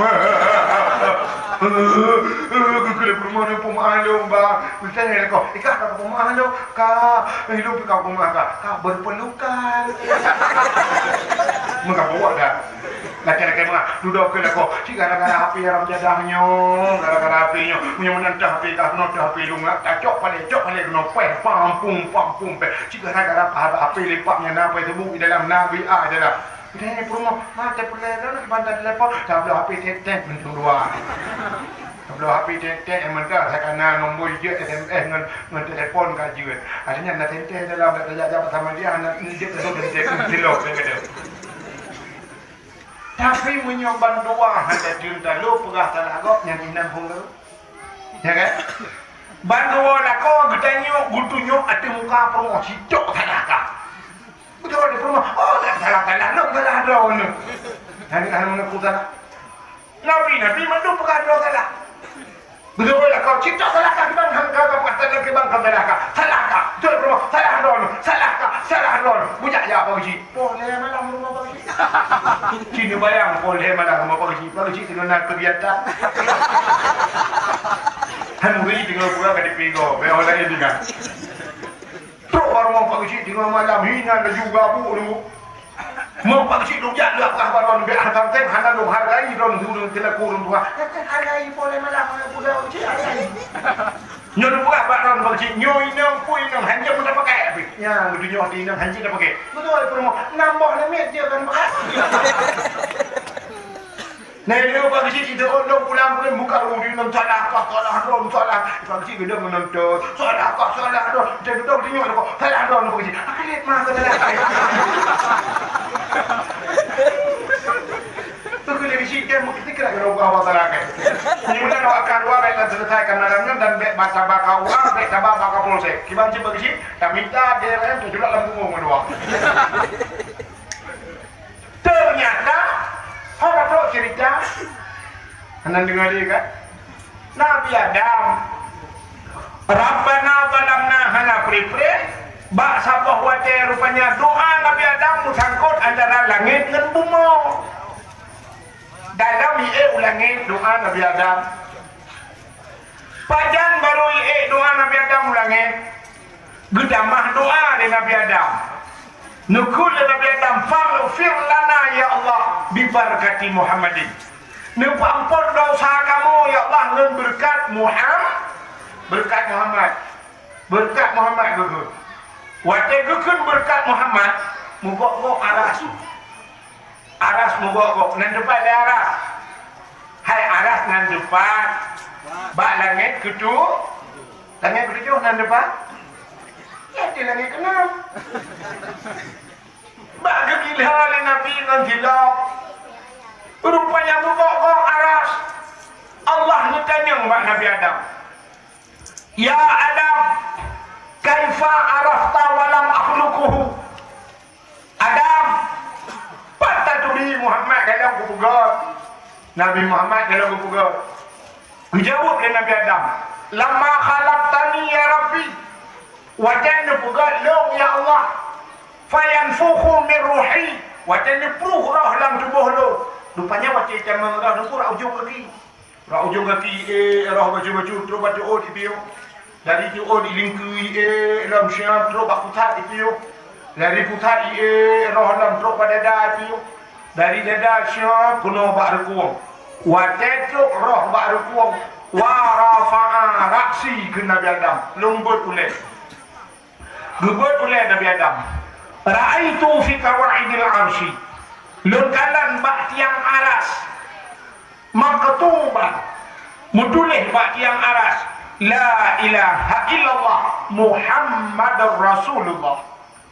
Geuklik peurumoh ni peumaklum, Bang. Misalnya ko, "Ikan ka peumaklum, ka hidup ka peumaklum, ka, ka berpelukan." Meuka buat dah. Laki-laki mah, dudoe keu lakoe. Cit gara-gara H P haram jadah nyoe, gara-gara H P nyoe. Meunyoe meunan teuh H P kah, meunan teuh H P lôn, tacok paleng, cok paleng keunoe, peh, pam, pum, pam, pum, peh. Cit gara-gara H P lipat nyan na, Facebook di dalam, na W A di dalam. Udah ni peurumoh, mata pulai dah nak bantah telepon, tabloe H P tet-tet, mentong dua. Tabloe H P tet-tet, yang mentah, saya kana nombor jeuet S M S ngon, ngon telepon ka jeuet. Akhirnya na tenteh dalam, dak tajak-jak sama dia, anak ni jeuet tu tenteh, tenteh, tenteh. Tapi meunyoe bandua hana teuntalo peugah salah gob, nyan inang hong. Ya kan? Bandua lakoe geutanyok, geutunyok ateueh muka peurumoh, sitok salah ka. Beutôi di peurumoh, "Oh, tak salah, salah, lôn salah droeneuh." Nyan hana mengaku salah. Nabi, Nabi mandum peugah droe salah. Beutôi lakoe, cit salah ka kiban, han ka, ka peugah salah kiban, ka salah ka. Salah ka. Beutôi peurumoh, salah droeneuh. Salah ka, salah droeneuh. Bujak ya Pak Geuchik. Poh lhèe malam rumoh Pak Geuchik. Cit neubayang poh lhèe malam rumoh Pak Geuchik. Pak Geuchik teungoh na keugiatan. Han muri teungoh peugah ka dipigo. Bèk orang laén dengar. Trok bak rumoh Pak Geuchik teungoh malam, hinan laju gabuk tu. Meuh Pak Geuchik lôn jak lheueh peugah bak droeneuh, bèk han tanteng, hana lôn hargai droeneuh, ureueng teulaku ureueng tuha. Hargai poh lhèe malam, peugah Pak Geuchik, hargai. Nyoe lôn peugah bak droeneuh Pak Geuchik, nyoe inong, peue inong, hanjeuet meuta pakai. Nyang geutunyok di inong hanjeuet na pakai. Beutôi peurumoh, nambah na miet je kan pakai. Nah, ini bak keuchik itu, oh, dong pulang, pulang buka rumah di inong, salah kah, salah dong, salah. Bak keuchik gedong menonton, salah kah, salah dong. Dia gedong tunyok kok, salah dong bak keuchik. Akan lihat mah kau salah. Teuka lé bisi kan, meukeusikeue lagèe droe Allah Taala kan. Meunyoe bulan awak ka dua, bèk taselesaikan malam nyan dan bèk basa baka uang, bèk taba baka polsek. Kiban cit bak bisi, tamita D R M teuculak lam bumoe ngon uang. Ternyata, hana trok cerita. Hana deungoe lé kan? Nabi Adam, "Rabbana zalamna," hana preh-preh, bak saboh watèe rupanya doa Nabi Adam meusangkot antara langèt ngon bumoe. Dalam iék u langèt doa Nabi Adam. Pajan barô iék doa Nabi Adam u langèt? Geutamah doa lé Nabi Adam. Neukheun lé Nabi Adam, "Faghfir lana ya Allah bi barakati Muhammadin." Neupeuampon desya kamoe ya Allah ngon beureukat Muham-, beureukat Muhammad. Beureukat Muhammad geukheun. Watèe geukheun beureukat Muhammad, meugok-gok aras. Aras meugok-gok, nan teupat lé aras. Hai aras nan teupat bak langèt keutu-, langèt keutujoh nan teupat. Ya, di langèt keunam. Bak geugila lé Nabi ngon silop. Rupanya meugok-gok aras. Allah neutanyong bak Nabi Adam, "Ya Adam, kaifa arafta wa lam akhluquhu?" "Adam, pat taturi Muhammad ka lheueh kupeugèt?" Nabi Muhammad ka lheueh kupeugèt. Geujaweueb lé Nabi Adam, "Lamma khalaqtani ya Rabbi, watèe neupeugèt lôn ya Allah, fayanfukhu min ruhi, watèe neupruh roh lam tuboh lôn." Rupanya watèe tamong roh neupruh ujông gaki. Bak ujông gaki, eh, roh bacut-bacut, trok bak teuôt ipiôh. Dari teuôt ilingkeue, eh, lom siat, trok bak pusat ipiôh. Dari pusat, eh, roh lom trok bak dada ipiôh. Dari dada siat keunoe bak reukueng. Watèe trok roh bak reukueng, wa rafa'a ra'si kheun Nabi Adam, lôn beuet ulèe. Geubeuet ulèe Nabi Adam, "Ra'aitu fi qawaidil arsy." Lôn kalon bak tiang aras, maktuban, meutuléh bak tiang aras, "La ilaha illallah Muhammadur Rasulullah."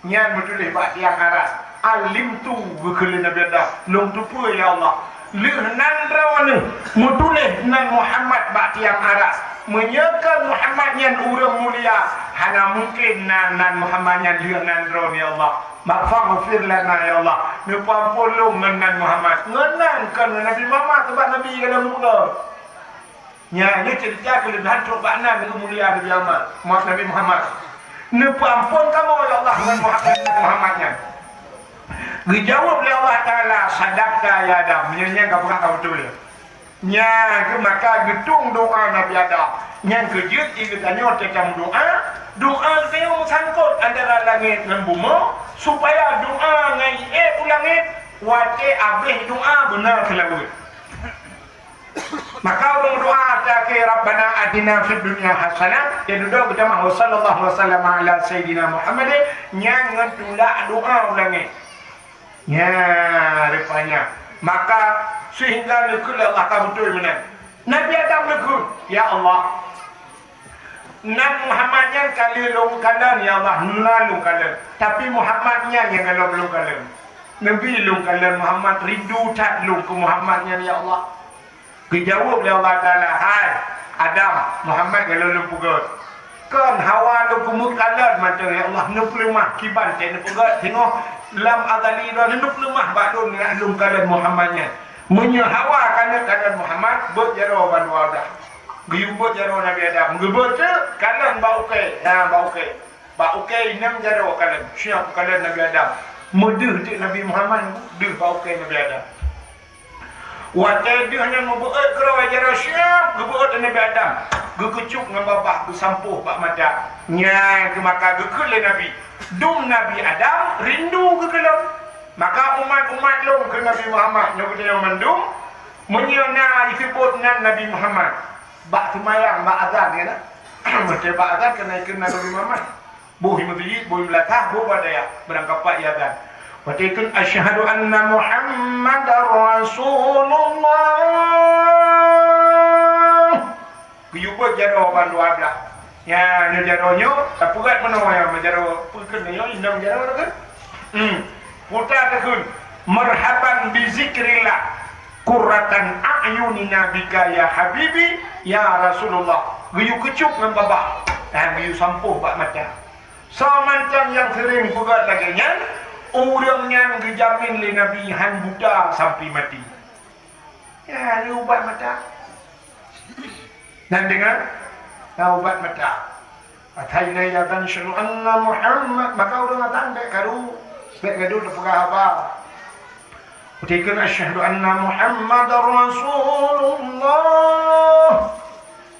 Nyan meutuléh bak tiang aras. "Alimtu," geukheun lé Nabi Adam, "Lôn teupeue, ya Allah." Lheueh nan droeneuh meutuléh nan Muhammad bak tiang aras. Meunyoe kon Muhammad nyan ureueng mulia, hana mungken nan, nan Muhammad nyan lheueh nan droeneuh, ya Allah. Mak, faghfir lana, ya Allah. Neupeuampon lôn ngon nan Muhammad. Ngon nan kon ngon Nabi Muhammad, sabab Nabi ka lheueh meupeugah. Nyan, nyoe ceurita keuleubehan trok bak nan keumuliaan Nabi Muhammad, Nabi Muhammad. Neupeuampon kamoe, ya Allah, ngon Muhammad, Muhammad nyan. Geujaweueb lé Allah Taala, "Sadaqta ya Adam." Nyan, nyan ka peugah ka beutôi. Nyan keuh maka geutueng doa Nabi Adam. Nyan keuh jeuet di geutanyoe teuka meudoa, doa geutanyoe meusangkot antara langét ngon bumoe, supaya doa ngon ié u langét, watée abéh doa beuna seulaweuet. Maka ureuëng doa até akhé, "Rabbana atina fid dunya hasanah," ya dudoe geutamah, "Wa sallallahu wa sallama ala sayyidina Muhammadin," nyan ngon tulak doa u langét. Nya rupanya. Maka sehingga neukheun lé Allah ka beutôi meunan. Nabi Adam neukheun, "Ya Allah, nan Muhammad nyan ka lheueh lôn kalon, ya Allah, meunan lôn kalon. Tapi Muhammad nyan nyang gohlom lôn kalon. Neubi lôn kalon Muhammad, rindu that lôn keu Muhammad nyan, ya Allah." Geujaweueb lé Allah Taala, "Hai Adam, Muhammad gohlom lôn peugét. Kon hawa lôn keumeung kalon mantong, ya Allah, neupeuleumah kiban teuh neupeugét singoh lam azali droeneuh neupeuleumah bak lôn nyan lôn kalon Muhammad nyan. Meunyoe hawa keuneuk kalon Muhammad, beuet jaroe bandua dah." Geuyue beuet jaroe Nabi Adam, geubeuet teuk kalon bak ukée, na bak ukée. Bak ukée inong jaroe kalon, siap kalon Nabi Adam. Meudeuh teuk Nabi Muhammad, deuh bak ukée Nabi Adam. Watée deuh nyan meubeuet keudroe jaroe siap geubeuet Nabi Adam, geukeucok ngon babah geusampôh bak mata. Nyan keuh maka geukheun lé Nabi, "Dum Nabi Adam rindu keu gohlom." Maka umat-umat lôn keu Nabi Muhammad nyoe geutanyoe mandum, meunyoe na jiseubot nan Nabi Muhammad, bak seumayang, bak azan, ya na? Meunyoe bak azan keuneuk kheun Nabi Muhammad. Boh i meuseujid, boh i meulakah, boh bak dayah, barangkapat i azan. Watèe kheun, "Asyhadu anna Muhammadar Rasulullah." Geuyue beuet jaroe ban dua blah. Nyan, nyoe jaroe nyoe, tapeugöt meunoe nyan, jaroe peue kheun nyoe, inong jaroe kheun. Hmm. Puta takheun, "Marhaban bi zikrillah, qurratan a'yunina bika ya habibi, ya Rasulullah." Geuyue keucok ngon babah, dan geuyue sampôh bak mata. Soe mantong nyang seuring peugöt lagèe nyan, ureueng nyan geujamin lé Nabi han buta sampai maté. Ya, lé ubat mata. Dan deungon, na ubat mata. Ataina ya dan syadu anna Muhammad, maka ureueng datang bèk karu, bèk gadoh teupeugah haba. Ketika asyhadu anna Muhammadar Rasulullah.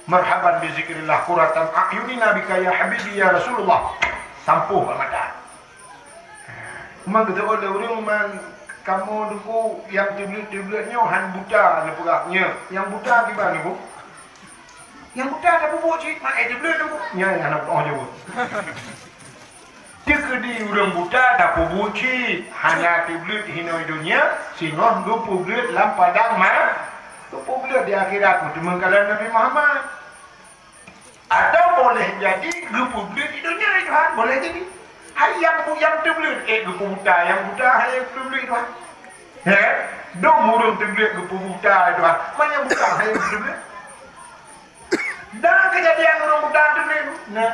Marhaban bi zikrillah qurratan a'yunina bika ya habibi ya Rasulullah. Sampôh bak mata. Memang geuteuôt lé ureueng man kamoe Teungku nyang teubleuet-teubleuet nyoe han buta neupeugah nyoe. Nyang buta kiban Teungku? Nyang buta tapeubuet cit, mak, eh, teubleuet Teungku. Nyan hana peunoh jaweueb. Teukeudi ureueng buta tapeubuet cit, hana teubleuet hinoe donya, singoh geupeubleuet lam padang ma-, geupeubleuet di akhirat, meuteumé kalon Nabi Muhammad. Atau boleh jadi geupeubleuet di donya, eh, Tuhan, boleh jadi. Hai nyang bu-, nyang teubleuet, eh, geupeubuta, nyang buta, hai nyang teubleuet, Tuhan. He? Dum ureueng teubleuet geupeubuta, eh, Tuhan. Man nyang buta, hai nyang teubleuet. Dan keujadian ureueng buta teubleuet. Nah.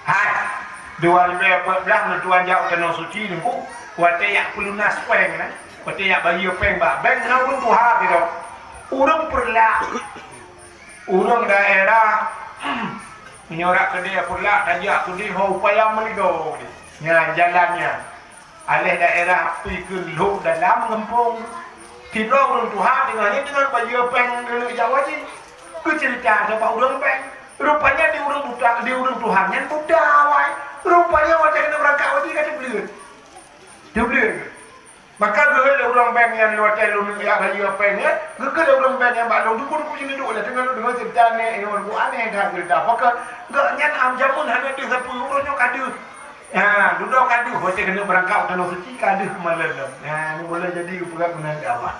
Hai. Dua ribèe empat belas, lôn tuan jak u Tanoh Suci, Teungku. Watèe jak peulunas pèng, nah. Watèe jak bayeue pèng bak bank, na ureueng tuha keudroe. Ureueng Peureulak. Ureueng daerah, meunyoe rot keudè Peureulak, tajak keudè ho upaya meuligoe. Nyan jalan nyan. Aléh daerah pih keu lhok dalam gampông. Sidroe ureueng tuha teungoh nyan teungoh bayeue pèng keuneuk jak haji. Geuceurita bak ureueng pèng. Rupanya di ureueng buta, di ureueng tuha nyan buta awai. Rupanya watèe keuneuk beurangkat haji ka teubleuet. Teubleuet. Maka geuhôi lé ureueng bank nyan, watèe lôn jak bayeue pèng nyan, geukheun lé ureueng bank nyan bak lôn, "Teungku, Teungku, sini duek lé, teungoh lôn deungö ceurita nèk nyoe, Teungku, aneh that ceurita." Pakon gobnyan lam jameun hana deuh sapeue, uroe nyoe ka deuh. Ha, dudoe ka deuh, watèe keuneuk beurangkat u Tanoh Suci ka deuh malèe lom. Ha, nyoe boleh jadi geupeugah guna dakwah.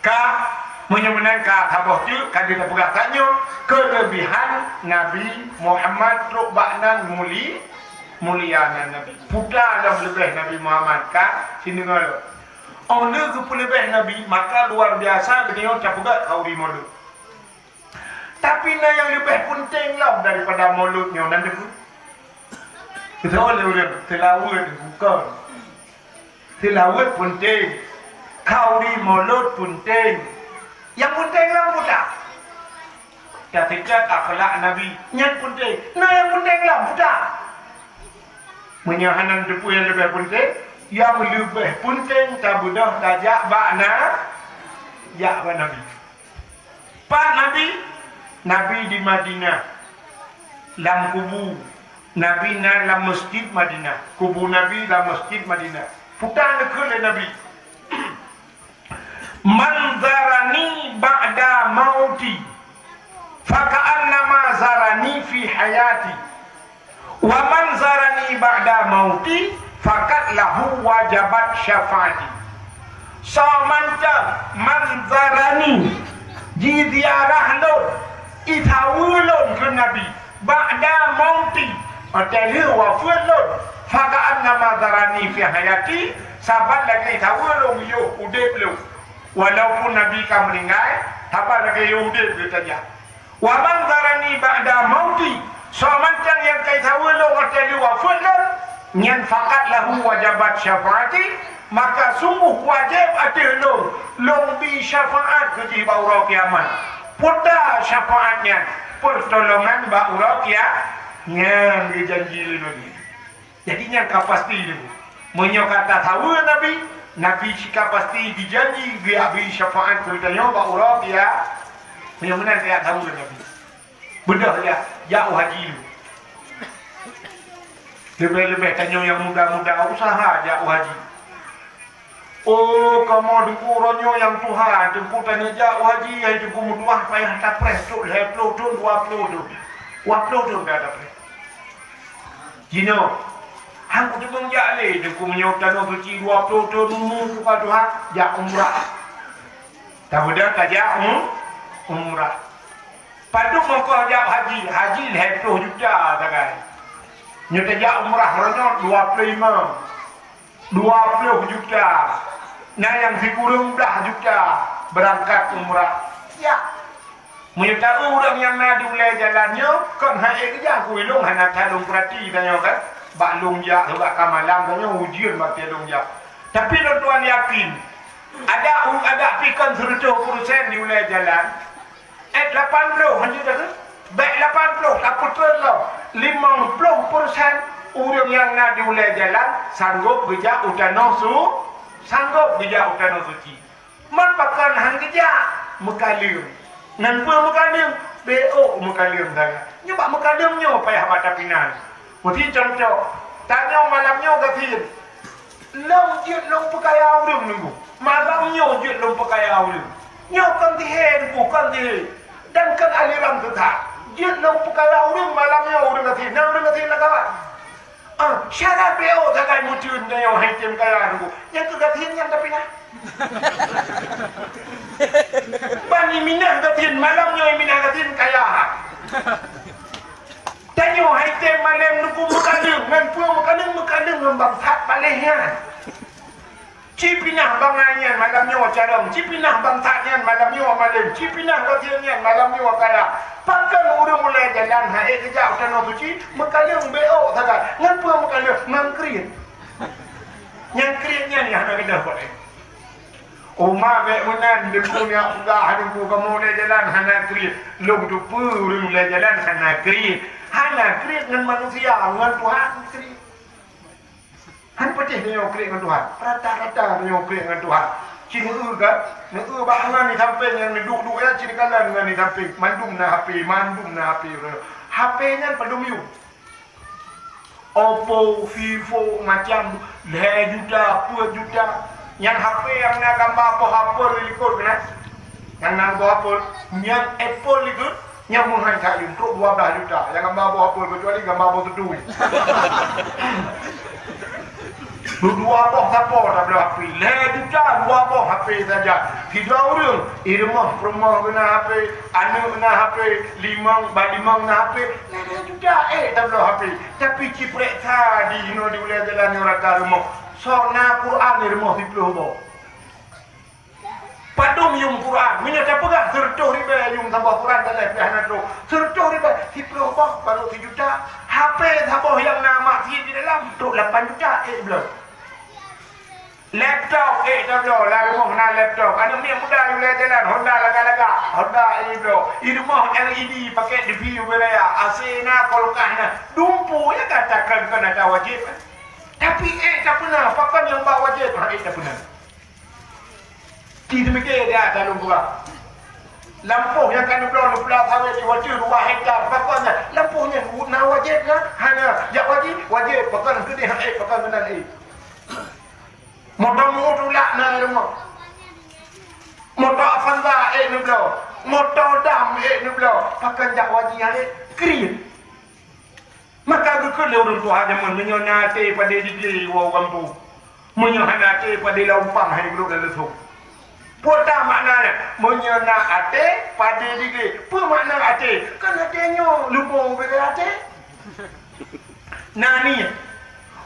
Ka, meunyoe meunan ka saboh teuk, ka lheueh tapeugah tanyoe, keuleubehan Nabi Muhammad trok bak nan muli-, mulia nan Nabi. Puta lom leubeh Nabi Muhammad ka, sineungoe lom. Óh lheueh geupeuleubeh Nabi, maka luar biasa geutanyoe tapeugah khauri Maulud. Tapi na nyang leubeh peunteng lom daripada Maulud nyoe nan teungku. Beutôi lé ureueng, seulaweuet bukon. Seulaweuet peunteng. Khauri Maulud peunteng. Nyang peunteng lom peue that? Tateuka akhlak Nabi. Nyan peunteng. Na nyang peunteng lom peue that? Meunyoe hana teupeue nyang leubeh peunteng, nyang leubeh peunteng tabeudôh tajak bak na, jak bak Nabi. Pat Nabi? Nabi di Madinah, lam kubu. Nabi na lam Masjid Madinah. Kubu Nabi lam Masjid Madinah. Peue ta neukheun lé Nabi, "Man zarani ba'da mauti, faka'annama zarani fi hayati." "Wa man zarani ba'da mauti, faqad lahu wajabat syafa'ati." Soe mantong man zarani, jiziarah lôn, jisaweue lôn keu Nabi, ba'da mauti, watèe lheueh wafeuet lôn, "faka'annama zarani fi hayati", saban lagèe jisaweue lôn yoh udép lôn. Walaupun Nabi ka meuninggai, saban lagèe yoh udép geutanyoe. "Wa man zarani ba'da mauti," soe mantong nyang ka jisaweue lôn watèe lheueh wafeuet lôn, nyan, "faqad lahu wajabat syafa'ati," maka sungguh wajéb ateueh lôn, lôn bi syafaat keu jih bak uroe kiamat. Peue ta syafaat nyan? Peurtolongan bak uroe kia-, nyan geujanji lé Nabi. Jadi nyan ka pasti nyoe. Meunyoe ka tasaweue Nabi, Nabi cit ka pasti jijanji geujak bri syafaat keu geutanyoe bak uroe kia-, meunyoe meunan tajak saweue Nabi. Beudôh jak, jak u haji. Leubeh-leubeh tanyoe nyang muda-muda, usaha jak u haji. Oh, kamoe Teungku uroe nyoe nyang tuha, Teungku tanyoe jak u haji, hai Teungku meutuah payah tapreh trok lhèe ploh thon, dua ploh thon. Dua ploh thon payah tapreh. Jinoe, han kuteumeung jak lé, Teungku, meunyoe tanoh suci dua ploh thon umu, peue ka tuha jak umrah. Tabeudôh tajak um-, umrah. Padub mongkoh jak haji, haji lhèe ploh juta sagai. Nyoe tajak umrah meunyoe dua ploh limong, dua ploh juta. Na nyang sikureueng blah juta beurangkat umrah. Ya. Meunyoe taeu ureueng nyang na di ulèe jalan nyoe, kon han ék geujak, ku ilôn hana that lôn peurati tanyoe kan. Bak lôn jak, bak ka malam tanyoe ujeuen bak lôn jak. Tapi lôn tuan yakin, adak u-, adak pih kon seureutôh peureusén di ulèe jalan. Eh, lapan ploh hanjeuet dah. Bèk lapan ploh, tapeutrön lom. Limong ploh peureusén ureueng nyang na di ulèe jalan sanggôp geujak u tanoh su-, sanggôp geujak u tanoh suci. Man pakon han geujak? Meukaleueng. Ngon peue meukaleueng? Bèk ôk meukaleueng sagai. Nyoe bak meukaleueng nyoe payah bak tapinan. Meusi contoh, tanyoe malam nyoe gasien. Lôn jeuet lôn peukaya ureueng Teungku. Malam nyoe jeuet lôn peukaya ureueng. Nyoe kon sihé Teungku, kon sihé. Dan kon aliran sesat. Jeuet lôn peukaya ureueng malam nyoe ureueng gasien. Na ureueng gasien lam kawan. Ah, syarat bèk ôk sagai meuteun tanyoe han tem kaya Teungku. Nyang keu gasien nyan tapi na. Ban iminah gasien, malam nyoe iminah gasien kaya. Tanyoe han tem malém Teungku meukaleueng, ngon peue meukaleueng, meukaleueng ngon bangsat paléh nyan. Cipinah bangai nyan malam nyoe carông, cipinah bangsat nyan malam nyoe malém, cipinah gasien nyan malam nyoe kaya. Pakon ureueng ulèe jalan han ék geujak u tanoh suci, meukaleueng bèk ôk sagai. Ngon peue meukaleueng? Ngon kriet. Nyang kriet nyan nyang hana geudoh bak lé. Uma bèk meunan, Teungku nyak peugah, Teungku, kamoe ulèe jalan hana kriet. Lôn teupeue ureueng ulèe jalan hana kriet. Hana kriet ngon manusia, ngon Tuhan kriet. Han patéh tanyoe kriet ngon Tuhan. Rata-rata tanyoe kriet ngon Tuhan. Ci neueu kan? Neueu bak ngon di sampéng nyang neuduek-duek nyan, ci neukalon ngon di sampéng. Mandum na H P, mandum na H P. H P nyan padum yum. Oppo, Vivo, macam lhèe juta, peuet juta. Nyang H P nyang na gamba boh apel di likot keunan. Nyang na boh apel, nyang Apple itu, nyang meuhai that yum, trok dua blah juta. Nyang gamba boh apel, kecuali gamba boh teutui. Dua boh sapo tabloe H P. Lhèe juta dua boh H P saja. Sidroe ureueng, i rumoh, peurumoh geuh na H P, aneuk na H P, limong, ba limong na H P. Lhèe juta ék tabloe H P. Tapi ci preksa di hinoe di ulèe jalan nyoe rata rumoh. Soe na Quran i rumoh siplôh boh. Padum yum Quran? Meunyoe tapeugah seureutôh ribèe yum saboh Quran, dan lhèe pih hana trok. Seureutôh ribèe, siplôh boh barô sijuta. H P saboh nyang na maksiet di dalam, trok lapan juta ék bloe. Laptop ék tabloe, lam rumoh na laptop. Aneuk miet muda nyang lhèe jalan, Honda lagak-lagak, Honda ék bloe. I rumoh L E D pakai T V ubé raya, A C na, kulkas na. Dumpeue nyang katakan kon ata wajéb. Tapi ék tapeuna, pakon nyang ba wajéb, ha, ék tapeuna. Ci teumike dia ata lôn peugah. Lampôh nyang ka neubloe, neubloe sawét di watèe dua hektar, pakon nyan? Lampôh nyan na wajéb nyan? Hana. Jak haji? Wajéb. Pakon keudéh ék, pakon keunan ék. Moto meu tulak na rumoh. Moto Avanza ék neubloe. Moto dam ék neubloe. Pakon jak haji nyan ék? Kriet. Maka geukheun lé ureueng tuha jameun, meunyoe na até padé di glé woe u gampông. Meunyoe hana até padé lam umpang hai brok lam leusông. Peue ta makna nyan? Meunyoe na até padé di glé. Peue makna até? Kan até nyoe lubông ubé até. Na niet.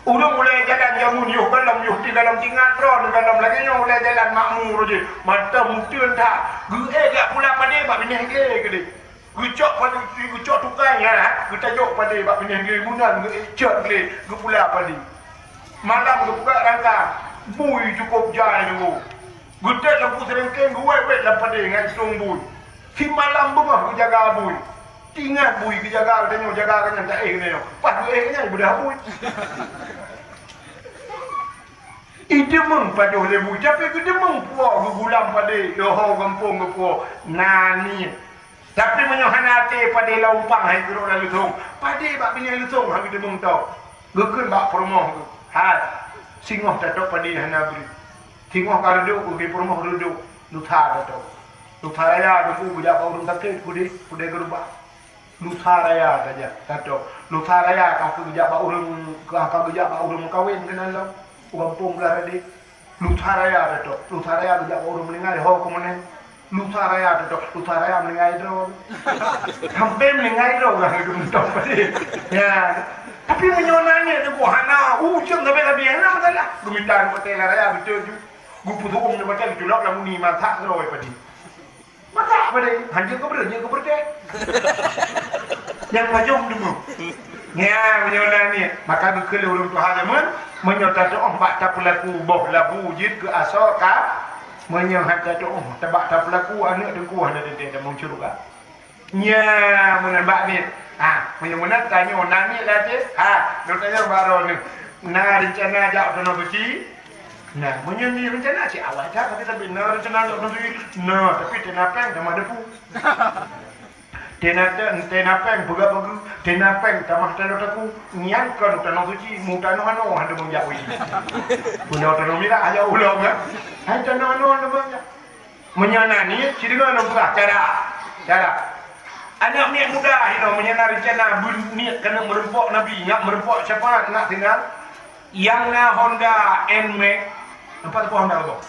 Ureueng ulèe jalan jameun yoh galom yoh di galom tingat droe galom lagèe nyoe ulèe jalan makmur jih. Mantong muteun that. Geuék jak pula padé bak binéh glé keudéh. Geucok padé, geucok tukai nyan, geutajok padé bak binéh glé, meunan geucok glé, geupula padé. Malam geupeugah rangka, bui cukôp jai nyoe. Geutét lampu seuringkeng, geuwét-wét lam padé ngon song bui. Simalam beungoh geujaga bui. Tingat bui geujaga, geutanyoe jaga geuh nyan, taéh geuh nyoe. Pas geuéh geuh nyan, beudôh bui. Ideumeung pajoh lé bui, tapi geudeumeung puwoe geugulam padé, yoho gampông geupuwoe. Na niet. Tapi meunyoe hana até padé lam umpang hai keudroe lam leusông, padé bak binéh leusông han geuteumeung tôb. Geukheun bak peurumoh geuh, "Hai, singoh tatôb padé hana bri. Singoh ka reudôk," geukheun peurumoh, "reudôk, lusa tatôb. Lusa raya Teungku geujak bak ureueng sakét, keudéh, keudéh geureubah." Lusa raya saja, tato. Lusa raya ka geujak bak ureuëng, ka geujak bak ureuëng meukawen keunan lom. U gampông blah rade. Lusa raya tato. Lusa raya geujak bak ureuëng meuninggai ho keumeunang. Lusa raya tato. Lusa raya meuninggai droe. Sampai meuninggai droe ka geumeuntong padé. Ya. Tapi meunyoe na niet teungku hana, ujeung sabe-sabe hana masalah. Geumita di hotel raya beutôi ju. Geupeusuum di hotel culok lam uni masak droe padé. Masa apa deh? Hanjeuet keu beureueh, jeuet keu beureueh. Nyang pajôh deungoe. Nya, meunyoe na niet, maka geukheun lé ureuëng tuha jameun, meunyoe tateuôh bak tapeulaku boh labu jeuet keu asoe ka, meunyoe han tateuôh tabak tapeulaku aneuëk teungku hana teuntée tamong syeuruga. Nya, meunan bak niet. Ha, meunyoe meunan tanyoe na niet lam até. Ha, lôn tanyoe bak droeneuh. Na reuncana jak u Tanoh Suci? Nah, meunyoe ni reuncana cit awai that, tapi, tapi na reuncana jak u Tanoh Suci. Nah, tapi tena péng tamah depu. Tena te-, tena péng peugah bagus, tena péng tamah tanoh taku. Nyan kon u Tanoh Suci, mu tanoh anoe hana meunjak wai. Bunoe tanoh mirah aja ulông kan. Hai tanoh anoe hana meunjak. Meunyoe na niet, sideungoe lôn peugah cara. Cara. Aneuk miet muda hinoe meunyoe na reuncana beuniet keuneuk meurumpok Nabi, ngat meurumpok syafaat, ngat tinggai. Nyang na Honda Nmax, nampak teupeu Honda boh?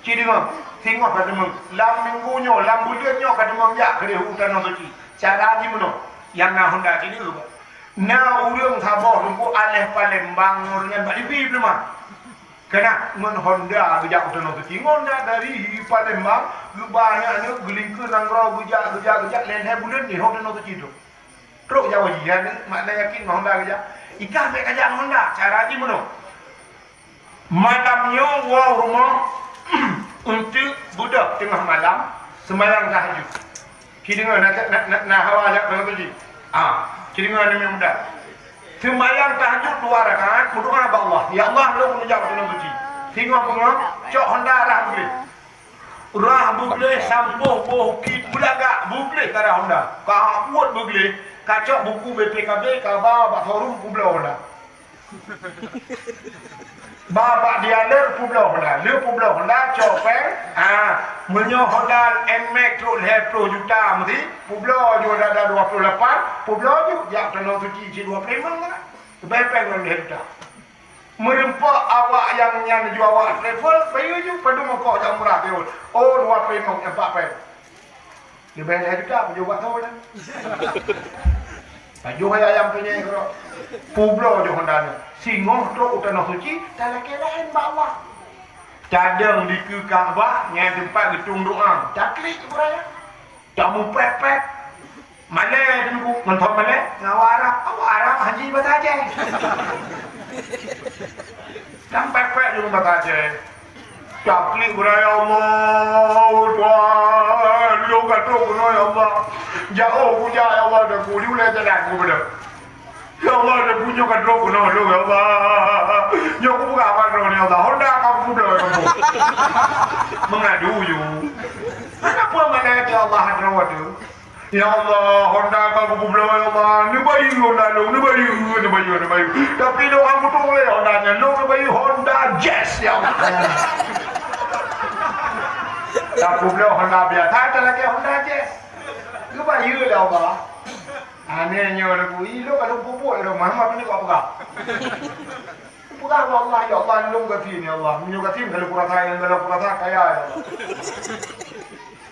Ci deungoe, singoh ka teumeung. Lam minggu nyoe, lam buleuen nyoe ka teumeung jak keudeh u Tanoh Suci. Cara jimeunoe, nyang na Honda ci deungoe. Na ureuëng saboh teungku aléh Palembang ngon ureuëng nyan bak Libi peuleumah. Keunan ngon Honda geujak u Tanoh Suci. Ngon Honda dari Palembang geuba aneuk-aneuk geulingkeue nanggroe geujak, geujak, geujak lhèe buleuen nyoe u Tanoh Suci tu. Trok jawa jiran ni, makna yakin mah Honda geujak. Ikah bèk kajak Honda, cara jih meunoe. Malam nyoe woe rumoh eunteuk beudôh teungoh malam seumayang tahajud. Ci deungoe na, na, na, na hawa jak Tanoh Suci. Ah, ci deungoe aneuk muda. Seumayang tahajud dua rakaat, meudoa bak Allah. Ya Allah, lôn neujak Tanoh Suci. Singoh beungoh, cok Honda rhah beugléh. Rhah beugléh sampôh boh kit beulagak beugléh ka rhah Honda. Ka buet beugléh, ka cok buku B P K B, ka ba bak showroom peubloe Honda. Ba bak dealer peubloe Honda. Lheueh peubloe Honda cok péng. Ha, meunyoe Honda Nmax trok lhèe ploh juta meusti, peubloe ju Honda dua ploh lapan, peubloe ju jak Tanoh Suci cit dua ploh limong kan. Leubeh péng lom lhèe juta. Meurumpok awak nyang nyan ju awak travel, bayeue ju padum ongkos jak umrah tahun. Oh, dua ploh limong, empat péng. Leubeh lhèe juta pajoh bak thon. Pajoh ayam penyèe keudroe. Peubloe ju Honda nyan. Singoh trok u Tanoh Suci, talakèe laén bak Allah. Tadong dikeue Ka'bah, nyan teumpat geutueng doa. Taklik beuraya. Tamupèt-pèt. Malèe teungku, mantong malèe ngon awak Arab. Awak Arab haji bahasa Aceh. Tampèt-pèt ju bahasa Aceh. Taklik beuraya, ya Allah, Tuhan, lôn ka trok keunoe, ya Allah. Jaoh kujak, ya Allah, dan ku di ulèe jalan ku beudôh. Ya Allah, dan ku nyoe ka trok keunoe lôn, ya Allah. Nyoe kupeugah bak droeneuh, ya Allah. Honda ka kubloe, ya Allah. Meungadu ju. Kenapa mana kata Allah droe tu? Ya Allah, Honda ka kubloe, ya Allah. Neubayeue Honda lôn, neubayeue, neubayeue, neubayeue. Tapi lôn hana kutuléh Honda nyan, lôn neubayeue Honda Jazz, ya Allah. Ka kubloe Honda biasa, talakèe Honda Jazz. Neubayeue lé Allah. Aneh nyoe lagèe, i lôn ka lôn peubuet lôn, mah, mah, peue ni kau peugah? Peugah bak Allah, "Ya Allah, lôn gasien, ya Allah. Meunyoe gasien, kalau kurasa, kalau kurasa kaya, ya Allah."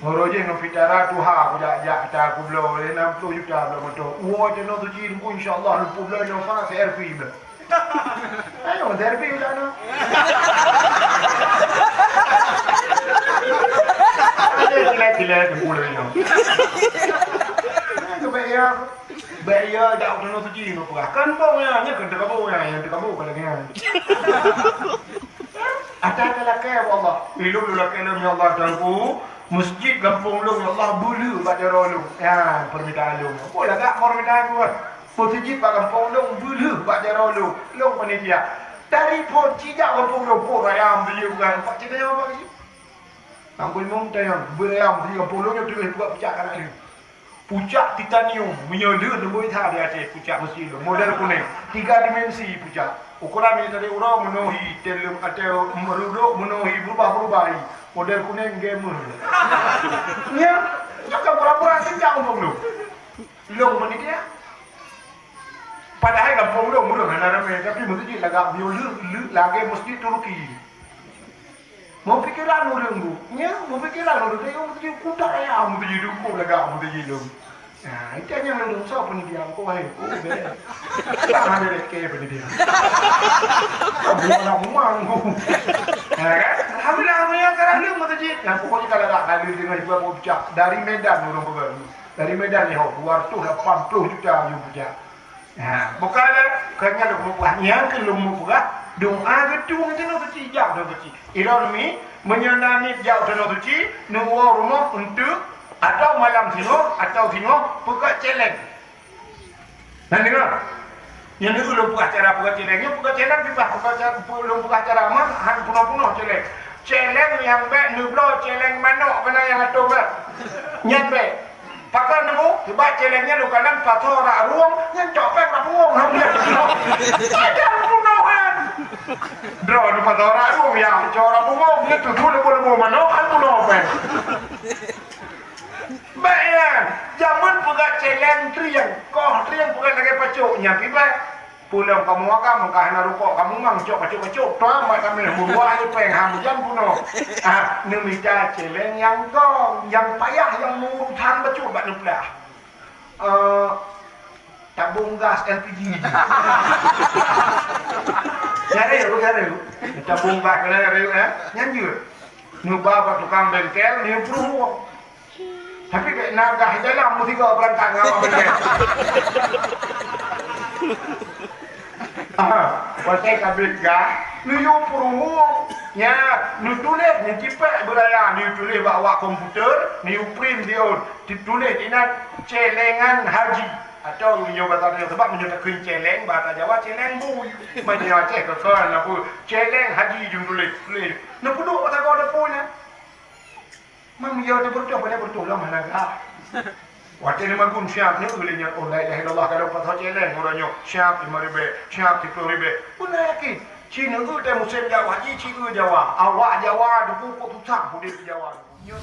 Uroe jih ngon pitara tuha kujak-jak ata kubloe, lhèe nam ploh juta bloe moto. Woe Tanoh Suci Teungku, insya Allah, lôn publoe nyoe sa servis bloe. Ayo, servis udah na. Ada kilat-kilat Teungku lagi nyoe. Nah, tu baik ya. Bèk ya jak u Tanoh Suci ngon peugah. Kan bong nyan, nyan kan teukabô nyan, nyang teukabô ka lagèe nyan. Ata talakèe, ya Allah. Ilôn lôn lakèe lôn, ya Allah, Tuhanku. Masjid gampông lôn, ya Allah, beulheueh bak jaroe lôn. Ya, permintaan lôn. Apa lagak permintaan lôn? Masjid bak gampông lôn, beulheueh bak jaroe lôn. Lôn panitia. Dari phon cijak gampông lôn, po raya beulheueh bukan. Pak cita nyawa bak situ. Nang kuimong tayang, beuraya beulheueh gampông lôn, nyoe tuléh buka pucak kanak lôn. Pucak titanium, meunyoe lheueh neumbôi that di ateueh pucak meusi lôn, model kunèng, tiga dimensi pucak. Ukuran meunyoe tadi uroe meunohi, teleueng ateueh meurudok meunohi, berubah-berubah hi, model kunèng gamer. Nya, Jangan pura-pura sejak ngomong lu. Long panitia. Padahai gampông lôn ureueng hana ramé, tapi meuseujid lagak miyueb leuek, leuek lagèe meuseujid Turki. Meupikeran ureueng bu, nya, meupikeran ureueng, tayue meuseujid kuta raya meuseujid duku lagak meuseujid lôn. Nah, itu hanya ureueng soe panitia ko, hai, oh, beda. Tak ada leke panitia. Kamu anak umang ku. Ya kan? Alhamdulillah, alhamdulillah, sekarang dia meuseujid. Nah, pokoknya kalau tak ada dengan juga mau pecah. Dari Medan ureueng peugah. Dari Medan ni ho, dua ratus lapan puluh juta ayue peugah. Ha, bukan lah. Kanya lôn peugah. Nyang keu lôn peugah, doa geutueng teunoh suci, jak teunoh suci. Ilôn mi, meunyoe na niet jak teunoh suci, neuwoe rumoh untuk atau malam singoh, atau singoh peugah celeng. Na deungoe? Nyoe lôn peugah cara peugah celeng. Nyoe peugah celeng, peugah, peugah cara, lôn peugah cara mah, han peunoh-peunoh celeng. Celeng nyang bèk neubloe celeng manok keunan nyang atôm bèk. Nyan bèk. Pakon neubu, sebab celeng nyan lôn kalon pasoe rak rueng, nyan cok péng rak punggong. Pajan peunoh kan. Droeneuh pasoe rak rueng, ya, cok rak punggong, nyan tutoe leubu-leubu manok, han peunoh péng. Bèk nyan, jameun peugah celeng trieng, koh trieng peugah lagèe pacok, nyan pih bèk. Peue lom kamoe agam, ka hana rukok kamoe mang, cok pacok-pacok, tuan mat kamoe buruak je péng, ha, meujan peunoh. Ha, neumita celeng nyang gong, nyang payah, nyang meurusan bacut bak neuplah. Eh, tabong gas L P G. Nyang rayeuk, nyang rayeuk. Tabong gas keunan nyang rayeuk, eh. Nyan jeuet. Neuba bak tukang bengkel, neuyue peuruhueng. Tapi bèk na gas dalam meusigoe beurangkat ngon awak bengkel. Ah, watèe ka abéh gas, neuyue peuruhueng. Nya, neutuléh, neucipék beuraya, neuyue tuléh bak awak komputer, neuyue print diôn, dituléh dinan celengan haji. Atau meunyoe basa Aceh, sebab meunyoe takheun celeng, basa Jawa celeng bui. Meunyoe Aceh keu kon, apa, celeng haji jeuet tuléh, tuléh. Neupeuduek bak sagoe depan nyan. Meunyoe teubeureutoh, pandai beureutoh lom hana gah. Watèe neumagun siap, neueu lé nyan, oh, la ilaha illallah, ka lôn pasoe celeng uroe nyoe, siap limong ribèe, siap siplôh ribèe. Peue na yakin? Ci neueu teuh musém Jawa, ci, ci eu Jawa. Awak Jawa, debu kok susah udép di Jawa. Nyoe